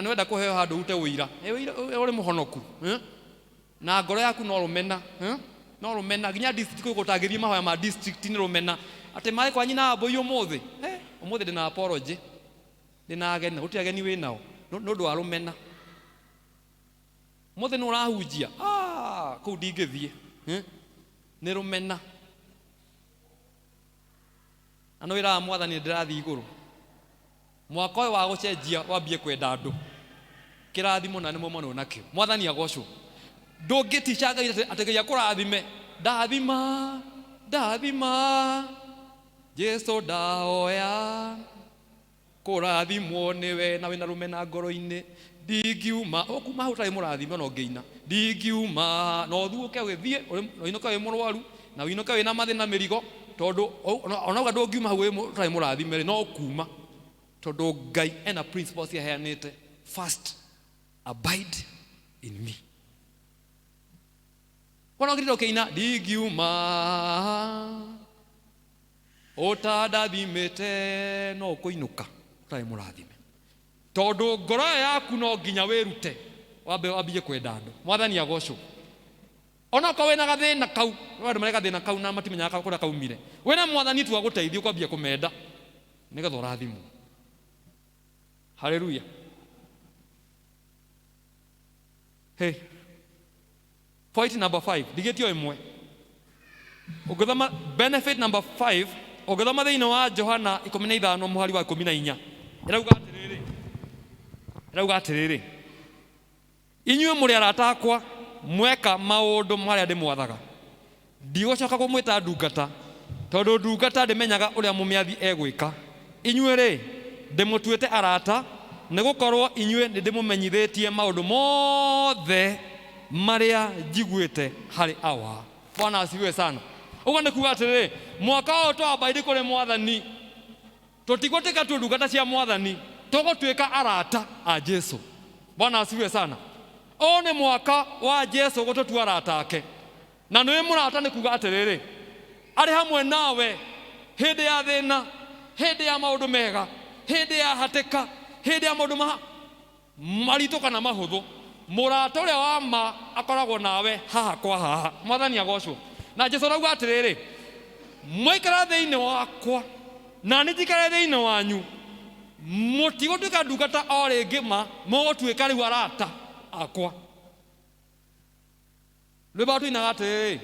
nĩwenda kũheo handũ ũrute ũira. Ĩ ũira ũrĩ mũhonoku. Na ngoro yaku no rũmena. No rũmena. Nginya district kũu ũtangĩthiĩ mahoya ma district nĩ rũmena. Atĩ marĩ kwa nyina wa mbũi ũmũthĩ. Ũmũthĩ ndĩna apology. Ndĩna ageni, na gũtirĩ ageni wĩ nao. Nĩ ũndũ wa rũmena. Ũmũthĩ nĩ ũrahunjia. Kũu ndingĩthiĩ. Nĩ rũmena. Na nĩ wĩraga mwathani nĩ ndĩrathiĩ igũrũ. Mwaka ũyũ wa gũcenjia wambie kwenda andũ. Kĩrathimo na nĩ mũmonwo nakĩo. Mwathani agocwo. Ndũngĩtica Ngai atĩ Ngai akũrathime. Ndathima, ndathima, Jesu ndahoya kũrathimwo nĩwe na wĩna rũmena ngoro-inĩ. Ndingiuma, ũkuma hau ũtarĩ mũrathime ona ũngĩina. Ndingiuma, na ũthuũke ũgĩthiĩ, na ũinũke wĩ mũrwaru, na ũinũke wĩna mathĩna mĩrigo, tondũ ona uga ndũngiuma hau ũtarĩ mũrathime rĩ, no ũkuma. Tondũ Ngai ena principles aheanĩte. First, abide in me. Kwana ũkĩtinda ũkĩina, ndingiuma ũtandathimĩte, no ũkũinũka ũtarĩ mũrathime. Tondũ ngoro ĩyo yaku no nginya wĩrute, wambe wambie kwenda andũ. Mwathani agocwo. Onokorwo wĩna gathĩna kau, andũ marĩ gathĩna kau na matimenyaga kũrĩa kaumire. Wĩna mwathani tu agũteithie ũkwambia kũmenda nĩgetha ũrathimwo. Hallelujah. Hey. Point number 5, ndigĩtio ĩmwe. Ũngĩthoma benefit number 5, ũngĩthoma thĩinĩ wa Johana 15 mũhari wa 14. Ĩrauga atĩrĩrĩ. Ĩrauga atĩrĩrĩ. Inyuĩ mũrĩ arata akwa mweka maũndũ marĩa ndĩmwathaga. Ndigũcoka kũmwĩta ndungata, tondũ ndungata ndĩmenyaga ũrĩa mũmĩathi egwĩka. Inyuĩ rĩ, ndĩmũtuĩte arata, nĩgũkorwo inyuĩ nĩndĩmũmenyithĩtie maũndũ mothe marĩa njiguĩte harĩ Awa. Bwana asifiwe sana. Ũguo nĩ kuga atĩrĩrĩ, mwaka ũyũ twambaire kũrĩ mwathani, tũtigũtuĩka tu ndungata cia mwathani, tũgũtuĩka arata a Jesu. Bwana asifiwe sana. Ũyũ nĩ mwaka wa Jesu gũtũtua arata ake. Na nĩ mũrata nĩ kuga atĩrĩrĩ, arĩ hamwe nawe hĩndĩ ya thĩna, hĩndĩ ya maũndũ mega, hĩndĩ ya hatĩka, hĩndĩ ya maũndũ maritũ kana mahũthũ. Mũrata ũrĩa wa ma akoragwo nawe haha kwa haha. Mwathani agocwo. Na Jesu arauga atĩrĩrĩ, mwaikara thĩinĩ wakwa na nĩ njikare thĩinĩ wanyu, mũtigũtuĩka ndungata o rĩngĩ ma, mũgũtuĩka rĩu arata akwa. Rwĩmbo tũinaga atĩrĩrĩ,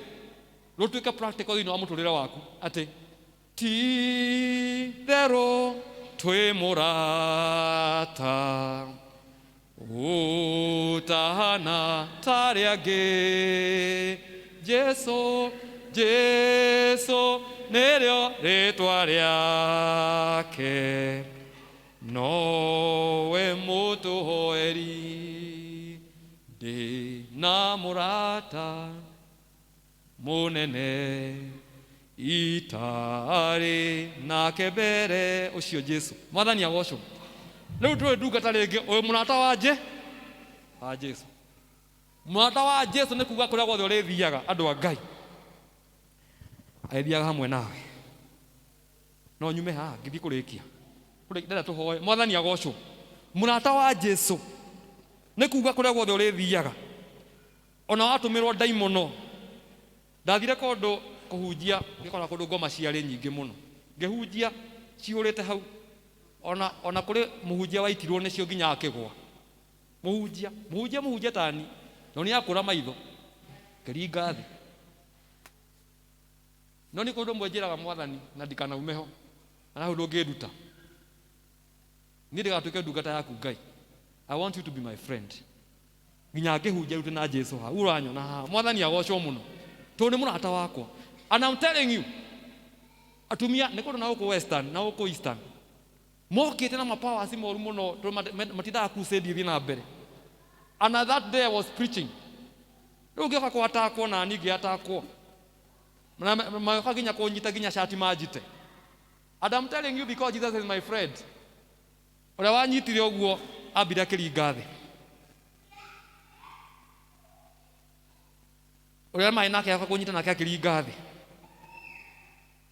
rũtuĩke practical thĩinĩ wa mũtũrĩre waku, atĩ ti therũ twĩ mũrata ũtahana tarĩ angĩ, Jesu, Jesu nĩrĩo rĩtwa rĩake, nowe mũtũhoeri, ndĩna mũrata mũnene itarĩ nake mbere, ũcio Jesu. Mwathani agocwo. Rĩu ndũrĩ ndungata rĩngĩ, ũyũ mũrata wa wa Jesu. Mũrata wa Jesu nĩ kuga kũrĩa guothe ũrĩthiaga, andũ a Ngai agĩthiaga hamwe nawe. No nyume haha ngĩthiĩ kũrĩkia, ndĩrenda tũhoe. Mwathani agocwo. Mũrata wa Jesu nĩ kuga kũrĩa guothe ũrĩthiaga, ona watũmĩrwo ndaimono. Ndathire kũndũ kũhunjia, ngĩkora kũndũ ngoma ciarĩ nyingĩ mũno, ngĩhunjia cihũrĩte hau. Ona kũrĩ mũhunjia waitirwo nĩcio nginya akĩgũa. Mũhunjia, mũhunjia, mũhunjia tani, no nĩ akũra maitho, kĩringa thĩ. No nĩ kũndũ mwe njĩraga mwathani na ndikanaume ho, na hau ndũngĩnduta. Niĩ ndĩgatuĩke ndungata yaku Ngai. I want you to be my friend. Nginya ngĩhunjia rute na Jesu haha, ũranyona haha. Mwathani agocwo mũno, tondũ nĩ mũrata wakwa. And I'm telling you, atumia nĩ kũndũ na gũkũ Western na gũkũ Eastern mokĩte na mapowers moru mũno, tondũ matindaga crusade ĩthiĩ na mbere. And at that day I was preaching. Rĩu ngĩoka kũatakwo na niĩ ngĩatakwo. Na magoka nginya kũnyita nginya shati manjite. And I'm telling you because Jesus is my friend. Ũrĩa wanyitire ũguo ambire akĩringa thĩ. Ũrĩa marĩ nake agoka kũnyita nake akĩringa thĩ.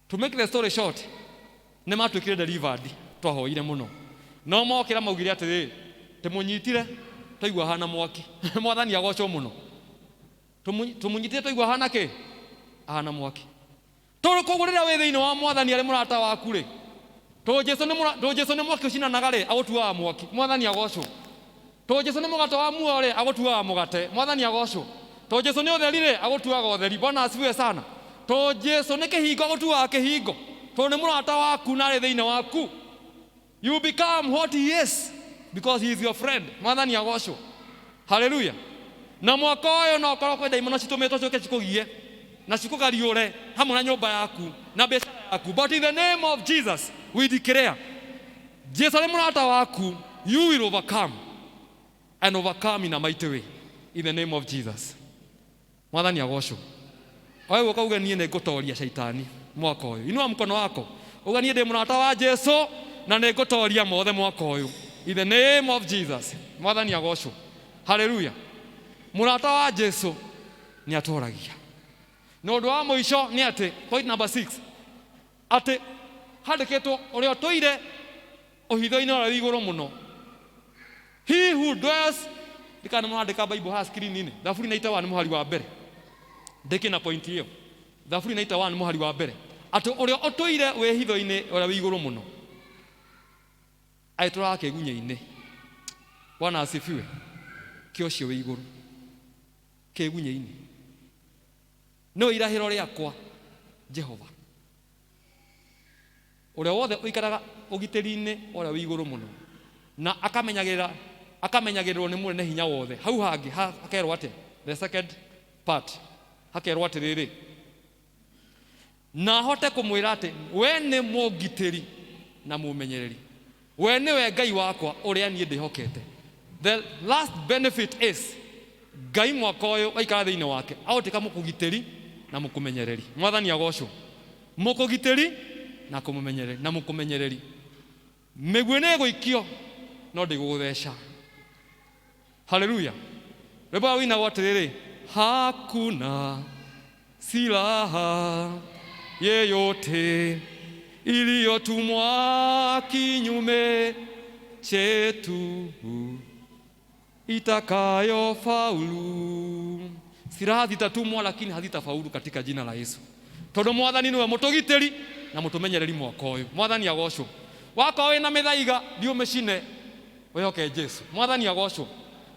To make the story short, nĩ matuĩkire delivered, twahoire mũno. No mokĩra maugire atĩrĩ, tũmũnyitire twaigua hana mwaki. Mwathani agocwo mũno. Tũmũnyitire twaigua hana kĩ? Ahana mwaki. Tondũ koguo rĩrĩa wĩ thĩinĩ wa mwathani arĩ mũrata waku rĩ, tondũ Jesu nĩ mũra- tondũ Jesu nĩ mwaki ũcinanaga rĩ, agũtuaga mwaki. Mwathani agocwo. Tondũ Jesu nĩ mũgate wa muoyo rĩ, agũtuaga mũgate. Mwathani agocwo. Tondũ Jesu nĩ ũtheri rĩ, agũtuaga ũtheri. Bwana asifiwe sana. Tondũ Jesu nĩ kĩhingo, agũtuaga kĩhingo. Tondũ nĩ mũrata waku na arĩ thĩinĩ waku. You become what he is because he is your friend. Mwathani agocwo. Haleluya. Na mwaka ũyũ no ũkorwo kwĩ ndaimono citũmĩtwo ciũke cikũgie na cikũgariũre hamwe na nyũmba yaku na biacara yaku. But in the name of Jesus we declare Jesu arĩ mũrata waku, you will overcome and overcome in a mighty way in the name of Jesus. Mwathani agocwo. Oe guoko uge niĩ nĩ ngũtoria shaitani mwaka ũyũ. Inua mkono wako uge niĩ ndĩ mũrata wa Jesu na nĩ ngũtoria mothe mwaka ũyũ in the name of Jesus. Mwathani agocwo. Haleluya. Mũrata wa Jesu nĩ atoragia. Na ũndũ wa mũico nĩ atĩ point number 6 atĩ handĩkĩtwo ũrĩa ũtũire ũhitho-inĩ ũrĩa wĩ igũrũ mũno. He who dwells, ndikana mũrandĩka Bible haha screen-inĩ, Thaburi 91 mũhari wa mbere. Ndĩkĩ na point ĩyo. Thaburi 91 mũhari wa mbere. Atĩ ũrĩa ũtũire wĩhitho-inĩ ũrĩa wĩ igũrũ mũno agĩtũraga kĩgunyĩ-inĩ. Bwana asifiwe. Kĩa ũcio wĩ igũrũ kĩgunyĩ-inĩ nĩwe irahĩro rĩakwa Jehova. Ũrĩa wothe ũikaraga ũgitĩri-inĩ ũrĩa wĩ igũrũ mũno na akamenyagĩrĩra akamenyagĩrĩrwo nĩ mũnene hinya wothe. Hau hangĩ hakerwo atĩa? The second part hakerwo atĩrĩrĩ, na ahote kũmwĩra atĩ we nĩ mũngitĩri na mũmenyereri, we nĩwe Ngai wakwa ũrĩa niĩ ndĩhokete. The last benefit is Ngai mwaka ũyũ waikara thĩinĩ wake agũtuĩka mũkũgitĩri na mũkũmenyereri. Mwathani agocwo. Mũkũgitĩri na kũmũmenyereri na mũkũmenyereri. Mĩguĩ nĩ ĩgũikio no ndĩgũgũtheca. Haleluya. Rwĩmbo rũrĩa rũinagwo atĩrĩrĩ, hakuna silaha yeyote iliyotumwa kinyume chetu itakayofaulu. Silaha zitatumwa lakini hazitafaulu katika jina la Yesu. Tondu mwathani niwe mutugitiri na mutumenyereri mwaka uyu. Mwathani agocwo. Wakorwo wina mithaiga thiĩ ũmĩcine wĩhoke Jesu. Mwathani agocwo.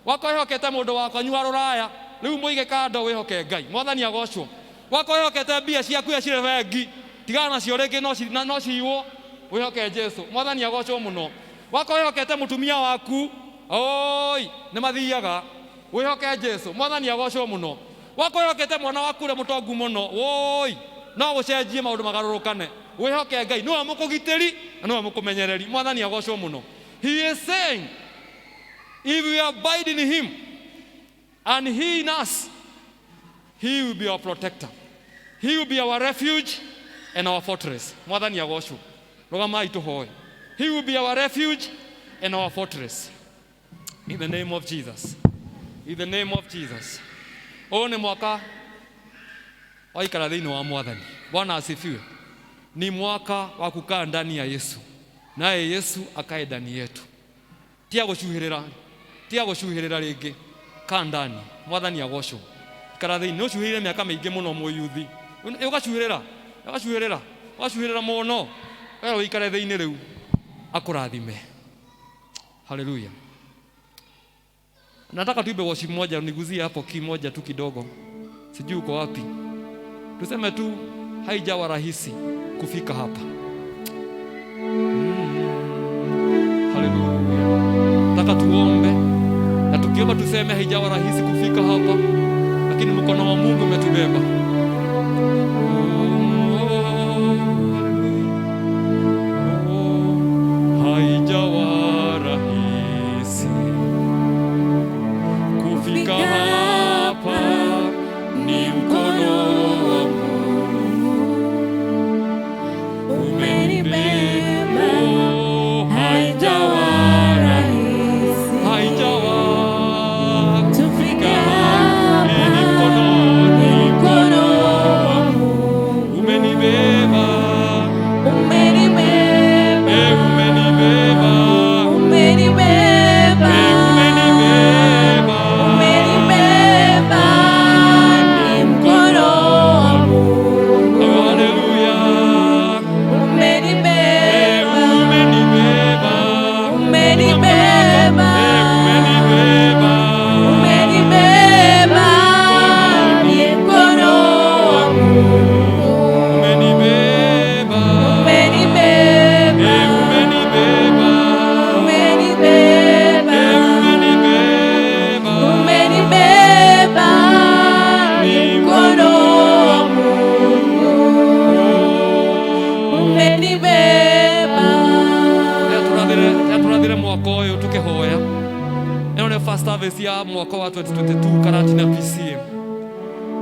Wakorwo wĩhokete mũndũ wa kwanyu wa rũraya rĩu mũige kando wĩhoke Ngai. Mwathani agocwo. Wakorwo wĩhokete mbia ciaku iria cirĩ bengi tigana nacio rĩngĩ no ciiywo wĩhoke Jesu. Mwathani agocwo mũno. Wakorwo wĩhokete mũtumia waku oi nĩ mathiaga wĩhoke Jesu. Mwathani agocwo mũno. Wakorwo wĩhokete mwana waku ũrĩa mũtongu mũno woi no gũcenjie maũndũ magarũrũkane wĩhoke Ngai nĩwe mũkũgitĩri na nĩwe mũkũmenyereri. Mwathani agocwo mũno. He is saying if we abide in him and he in us, he will be our protector, he will be our refuge and our fortress. Mwathani agocwo. Rũgamai tũhoe. He will be our refuge and our fortress in the name of Jesus. In the name of Jesus. Ũyũ nĩ mwaka waikara thĩinĩ wa mwathani. Bwana asifiwe. Ni mwaka wa kukaa ndani ya Yesu, naye Yesu akae ndani yetu. Tiga gũcuhĩrĩra, tiga gũcuhĩrĩra rĩngĩ, kaa ndani. Mwathani agocwo. Ikara thĩinĩ. Nĩ ũcuhĩrĩire mĩaka mĩingĩ mũno mũyuthi, ũgacuhĩrĩra, ũgacuhĩrĩra, ũgacuhĩrĩra mũno. We ũikare thĩinĩ rĩu akũrathime. Haleluya. Nataka tuimbe worship moja, niguzie hapo kimoja tu kidogo, sijui uko wapi. Tuseme tu haijawa rahisi kufika hapa. Haleluya. Nataka tuombe na tukiomba tuseme haijawa rahisi kufika hapa, lakini mkono wa Mungu umetubeba. Oh, haijawa rahisi kufika hapa, ni mkono wa Mungu Umenibeba, Oh, haijawa rahisi haijawa kufika hapa, ni mkono ni mkono First harvest ya mwaka wa 2022 Karatina PCA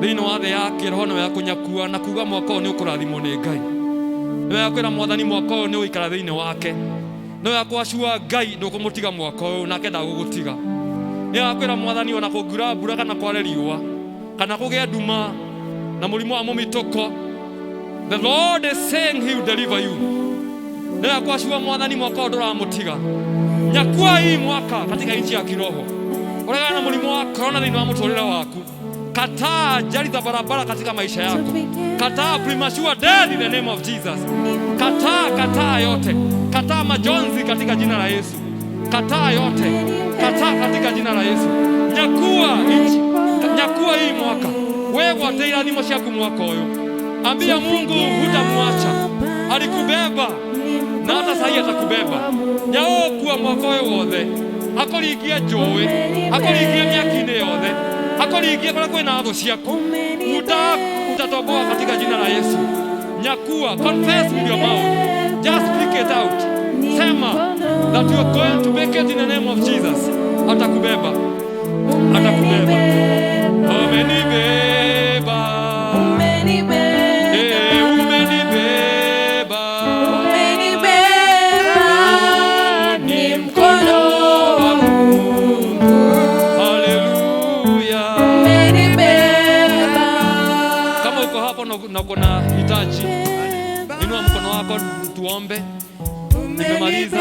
thĩinĩ wa thĩ ya kĩroho nĩwe ya kũnyakua na kuga mwaka ũyũ nĩ ũkũrathimwo nĩ Ngai. Nĩwe ya kwĩra mwathani mwaka ũyũ nĩ ũgũikara thĩinĩ wake. Nĩwe ya kwacua Ngai ndũkũmũtiga mwaka ũyũ nake ndagũgũtiga. Nĩwe ya kwĩra mwathani ona kũngiura mbura kana kware riũa kana kũgĩe nduma na mũrimũ wa mũmitũko, the Lord is saying he will deliver you. Nĩwe ya kwacua mwathani mwaka ũyũ ndũramũtiga. Nyakua hii mwaka katika nchi ya kiroho. Ũregana na mũrimũ wa corona thĩinĩ wa mũtũrĩre waku. Kataa ajali za barabara katika maisha yako. Kataa premature death in the name of Jesus. Kataa, kataa yote. Kataa majonzi katika jina la Yesu. Kataa yote. Kataa katika jina la Yesu. Nyakua nchi. Nyakua hii mwaka. Wewe gwate irathimo ciaku mwaka ũyũ. Ambia Mungu hutamwacha. Alikubeba na hata sahi atakubeba. Nyaũkua mwaka ũyũ wothe. Akũringie njũĩ, akũringie mĩaki-inĩ yothe, akũringie kũrĩa kwĩna thũ ciaku. Utatoboa katika jina la Yesu. Nyakua, confess with your mouth. Just speak it out. Sema that you are going to make it in the name of Jesus. Atakubeba. Atakubeba. Umenibeba. Eh, umenibeba. Umenibeba ni mkono wa Mungu. Hallelujah. Umenibeba. Kama uko hapo na uko na hitaji, inua mkono wako tuombe. Nimemaliza.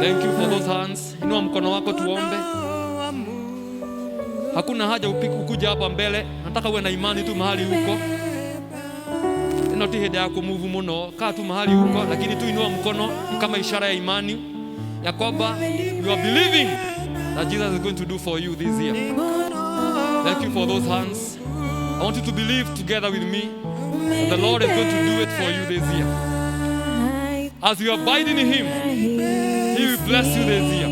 Thank you for those hands. Inua mkono wako tuombe. Hakuna haja ukuja hapa mbele. Nataka uwe na imani tu mahali uko. Ĩno ti hĩndĩ ya kũmove mũno, kaa tu mahali uko, lakini tu inua mkono kama ishara ya imani ya kwamba you are believing that Jesus is going to do for you this year. Thank you for those hands. I want you to believe together with me that the Lord is going to do it for you this year. As you abide in Him, He will bless you this year.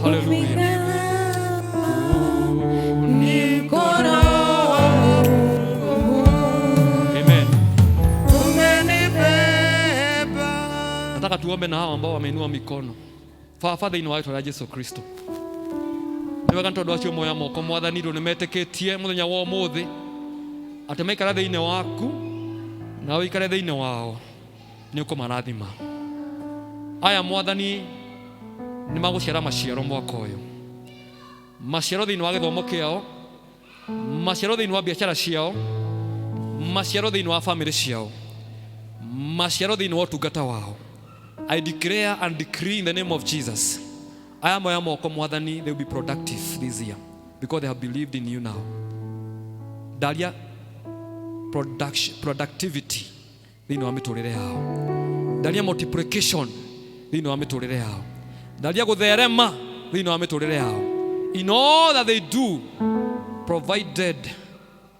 Hallelujah. Ni mkono wa Mungu. Amen. Umenibeba. Nataka tuombe na hawa ambao wameinua mikono. Baba thĩinĩ wa rĩtwa rĩa Jesu Kristo. Nĩ wega nĩ tondũ acio moya moko mwathani ndũ nĩ metĩkĩtie mũthenya wa ũmũthĩ atĩ maikara thĩinĩ waku na ũikare thĩinĩ wao nĩ ũkũmarathima. Aya mwathani nĩ magũciara maciaro mwaka ũyũ, maciaro thĩinĩ wa gĩthomo kĩao, maciaro thĩinĩ wa biacara ciao, maciaro thĩinĩ wa famĩlĩ ciao, maciaro thĩinĩ wa ũtungata wao. I declare and decree in the name of Jesus. Aya moya moko mwathani, they will be productive this year because they have believed in you now. Ndaria productivity thĩinĩ wa mĩtũrĩre yao. Ndaria multiplication thĩinĩ wa mĩtũrĩre yao. Ndaria gũtherema thĩinĩ wa mĩtũrĩre yao. In all that they do, provided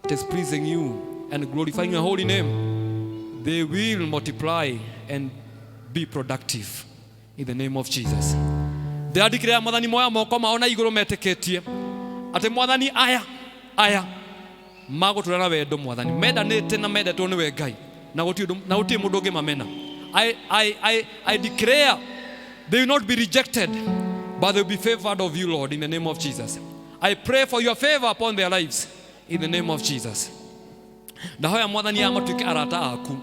it is pleasing you and glorifying your holy name, they will multiply and be productive in the name of Jesus. Ndĩrandĩkĩrĩra mwathani moya moko mao na igũrũ metĩkĩtie atĩ mwathani aya aya magũtũra na wendo mwathani mendanĩte na mendetwo nĩwe Ngai na gũtirĩ mũndũ ũngĩmamena. I declare they will not be rejected, but they will be favored of you, Lord, in the name of Jesus. I pray for your favor upon their lives in the name of Jesus. Ndahoya mwathani aya matuĩke arata aku,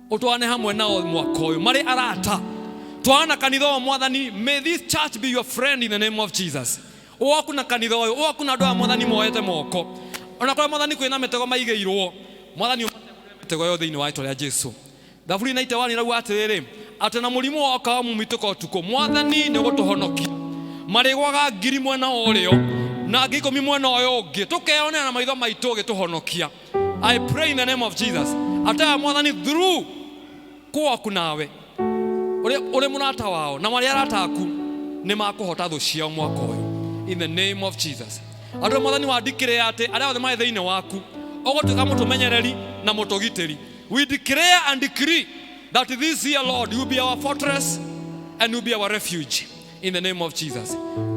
ũtwane hamwe nao mwaka ũyũ marĩ arata, twana kanitha ũyũ mwathani. May this church be your friend in the name of Jesus. Ũwaku na kanitha ũyũ, ũwaku na andũ aya mwathani moete moko, ona kũrĩa mwathani kwĩna mĩtego maigĩirwo, mwathani ũmategũrĩre mĩtego ĩyo thĩinĩ wa rĩtwa rĩa Jesu. Thaburi 91 ĩrauga atĩrĩrĩ, atĩ na mũrimũ woka wa mũmitũko ũtukũ, mwathani nĩ ũgũtũhonokia. Marĩgwaga ngiri mwena wa ũrĩo na ngiri ikũmi mwena ũyũ ũngĩ, tũkeyonera na maitho maitũ ũgĩtũhonokia. I pray in the name of Jesus atĩ aya mwathani through kũwaku nawe ũrĩ mũrata wao na marĩ arata aku nĩ makũhota thũ ciao mwaka ũyũ in the name of Jesus. Andũ mwathani wandĩkĩre atĩ arĩa othe marĩ thĩinĩ waku ũgũtuĩka mũtũmenyereri na mũtũgitĩri. We declare and decree that this year, Lord, you will be our fortress and you will be our refuge in the name of Jesus.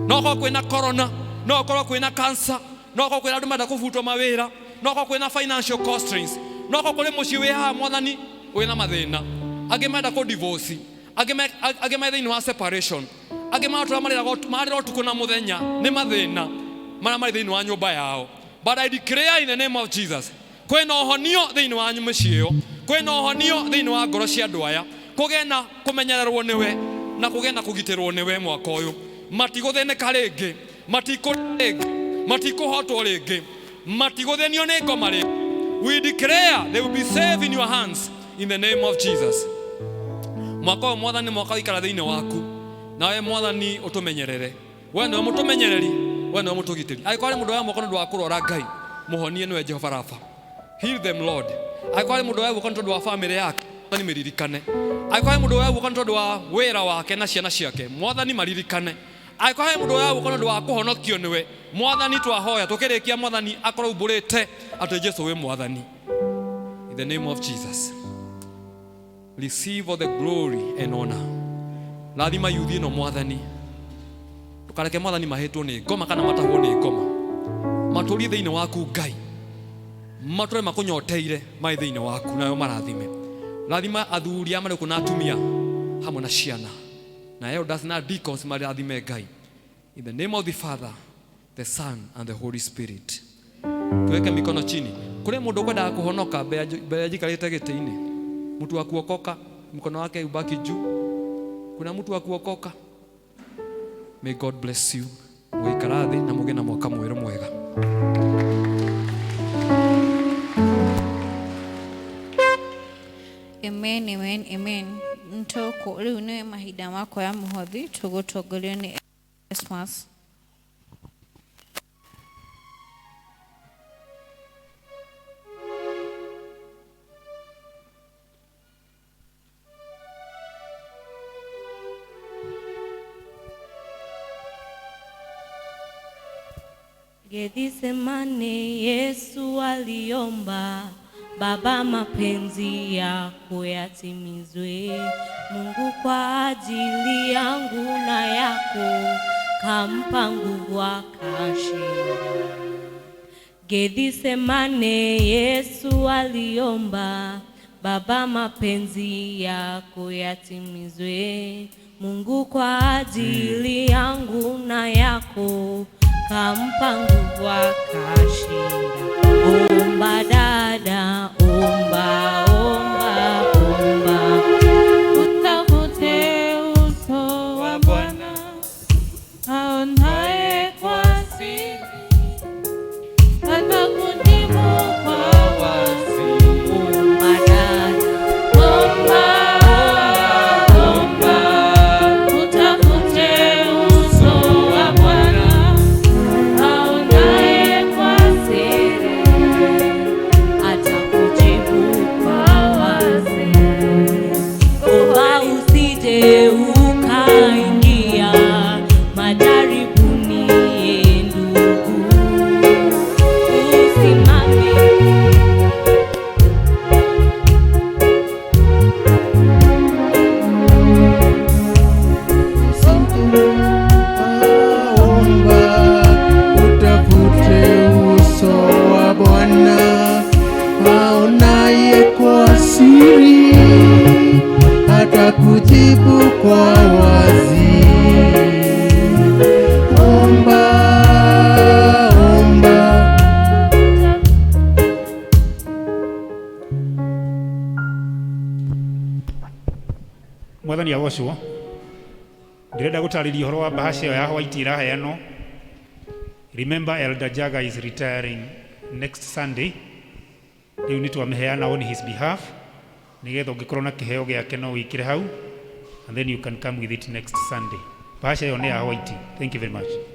No korwo kwĩna corona, no korwo kwĩna cancer, no korwo kwĩna andũ marenda kũbutwo mawĩra, no korwo kwĩna financial constraints, no korwo kũrĩ mũciĩ wĩ haha mwathani wĩna mathĩna, angĩ marenda kũ divorce, angĩ me thĩinĩ wa separation, Angĩ maratũra marĩra ũtukũ na mũthenya nĩ mathĩna marĩa marĩ thĩinĩ wa nyũmba yao. But I declare in the name of Jesus, kwĩna ũhonio thĩinĩ wa mĩciĩ ĩyo, kwĩna ũhonio thĩinĩ wa ngoro cia andũ aya, kũgĩe na kũmenyererwo nĩwe na kũgĩe na kũgitĩrwo nĩwe mwaka ũyũ. Matigũthĩnĩka rĩngĩ, matikũrĩa rĩngĩ, matikũhotwo rĩngĩ, matigũthĩnio nĩ ngoma rĩngĩ. We declare they will be safe in your hands in the name of Jesus. Mwaka ũyũ Mwathani, mwaka wĩikara thĩinĩ waku, nawe Mwathani ũtũmenyerere. We nĩwe mũtũmenyereri, we nĩwe mũtũgitĩri. Angĩkorwo harĩ mũndũ woya moko nĩ ũndũ wa kũrwara, Ngai mũhonie, nĩwe Jehova Rafa. Heal them, Lord. Angĩkorwo harĩ mũndũ woya guoko nĩ tondũ wa famĩlĩ yake, Mwathani mĩririkane. Angĩkorwo harĩ mũndũ woya guoko nĩ tondũ wa wĩra wake na ciana ciake, Mwathani maririkane. Angĩkorwo harĩ mũndũ woya guoko nĩ ũndũ wa kũhonokio nĩwe, Mwathani twahoya tũkĩrĩkia, Mwathani akorwo umbũrĩte atĩ Jesu wĩ Mwathani. In the name of Jesus, receive all the glory and honor. Rathima yuthi ĩno, Mwathani. Ndũkareke, Mwathani, mahĩtwo nĩ ngoma kana matahwo nĩ ngoma. Matũrie thĩinĩ waku, Ngai, matũre makũnyoteire marĩ thĩinĩ waku, nayo marathime. Rathima athuri aya marĩ gũkũ na atumia hamwe na ciana na elders na deacons, marathime, Ngai. In the name of the Father, the Son and the Holy Spirit. Tuweke mikono chini. Kũrĩ mũndũ ũkwendaga kũhonoka mbere njikarĩte gĩtĩ-inĩ? Mtu wa kuokoka, mkono wake ubaki juu. Kuna mtu wa kuokoka? May God bless you. Mũgĩikara thĩ na mũgĩe na mwaka mwerũ mwega. Amen, amen, amen. Ntũkũ rĩu nĩ mahinda ma kuoya mũhothi, tũgũtongorio nĩ Christmas. Gethsemane Yesu aliomba, Baba, mapenzi yako yatimizwe. Mungu kwa ajili yangu na yako kampa nguvu akashinda. Gethsemane Yesu aliomba, Baba, mapenzi yako yatimizwe. Mungu kwa ajili yangu na yako kampa nguvu akashinda. Omba dada, omba, omba, omba. Utafute uso wa Bwana aonaye kwa siri, atakujibu kwa wazi. Omba dada, Omba, omba, utafute uso wa Bwana aonaye kwa siri, atakujibu kwa wazi. Omba usije ukaingia majaribuni, ndugu, usimame. Omba, utafute uso wa Bwana aonaye kwa siri, atakujibu kwa wazi. Omba, omba. Mwathani agocwo. Ndĩrenda gũtarĩria ũhoro wa bahasha ĩyo ya white ĩraheanwo. Remember, Elder Jaga is retiring next Sunday. Rĩu nĩ twamĩheana on his behalf nĩgetha ũngĩkorwo na kĩheo gĩake no wĩkĩre hau, and then you can come with it next Sunday. Bahasha ĩyo nĩ ya white. Thank you very much.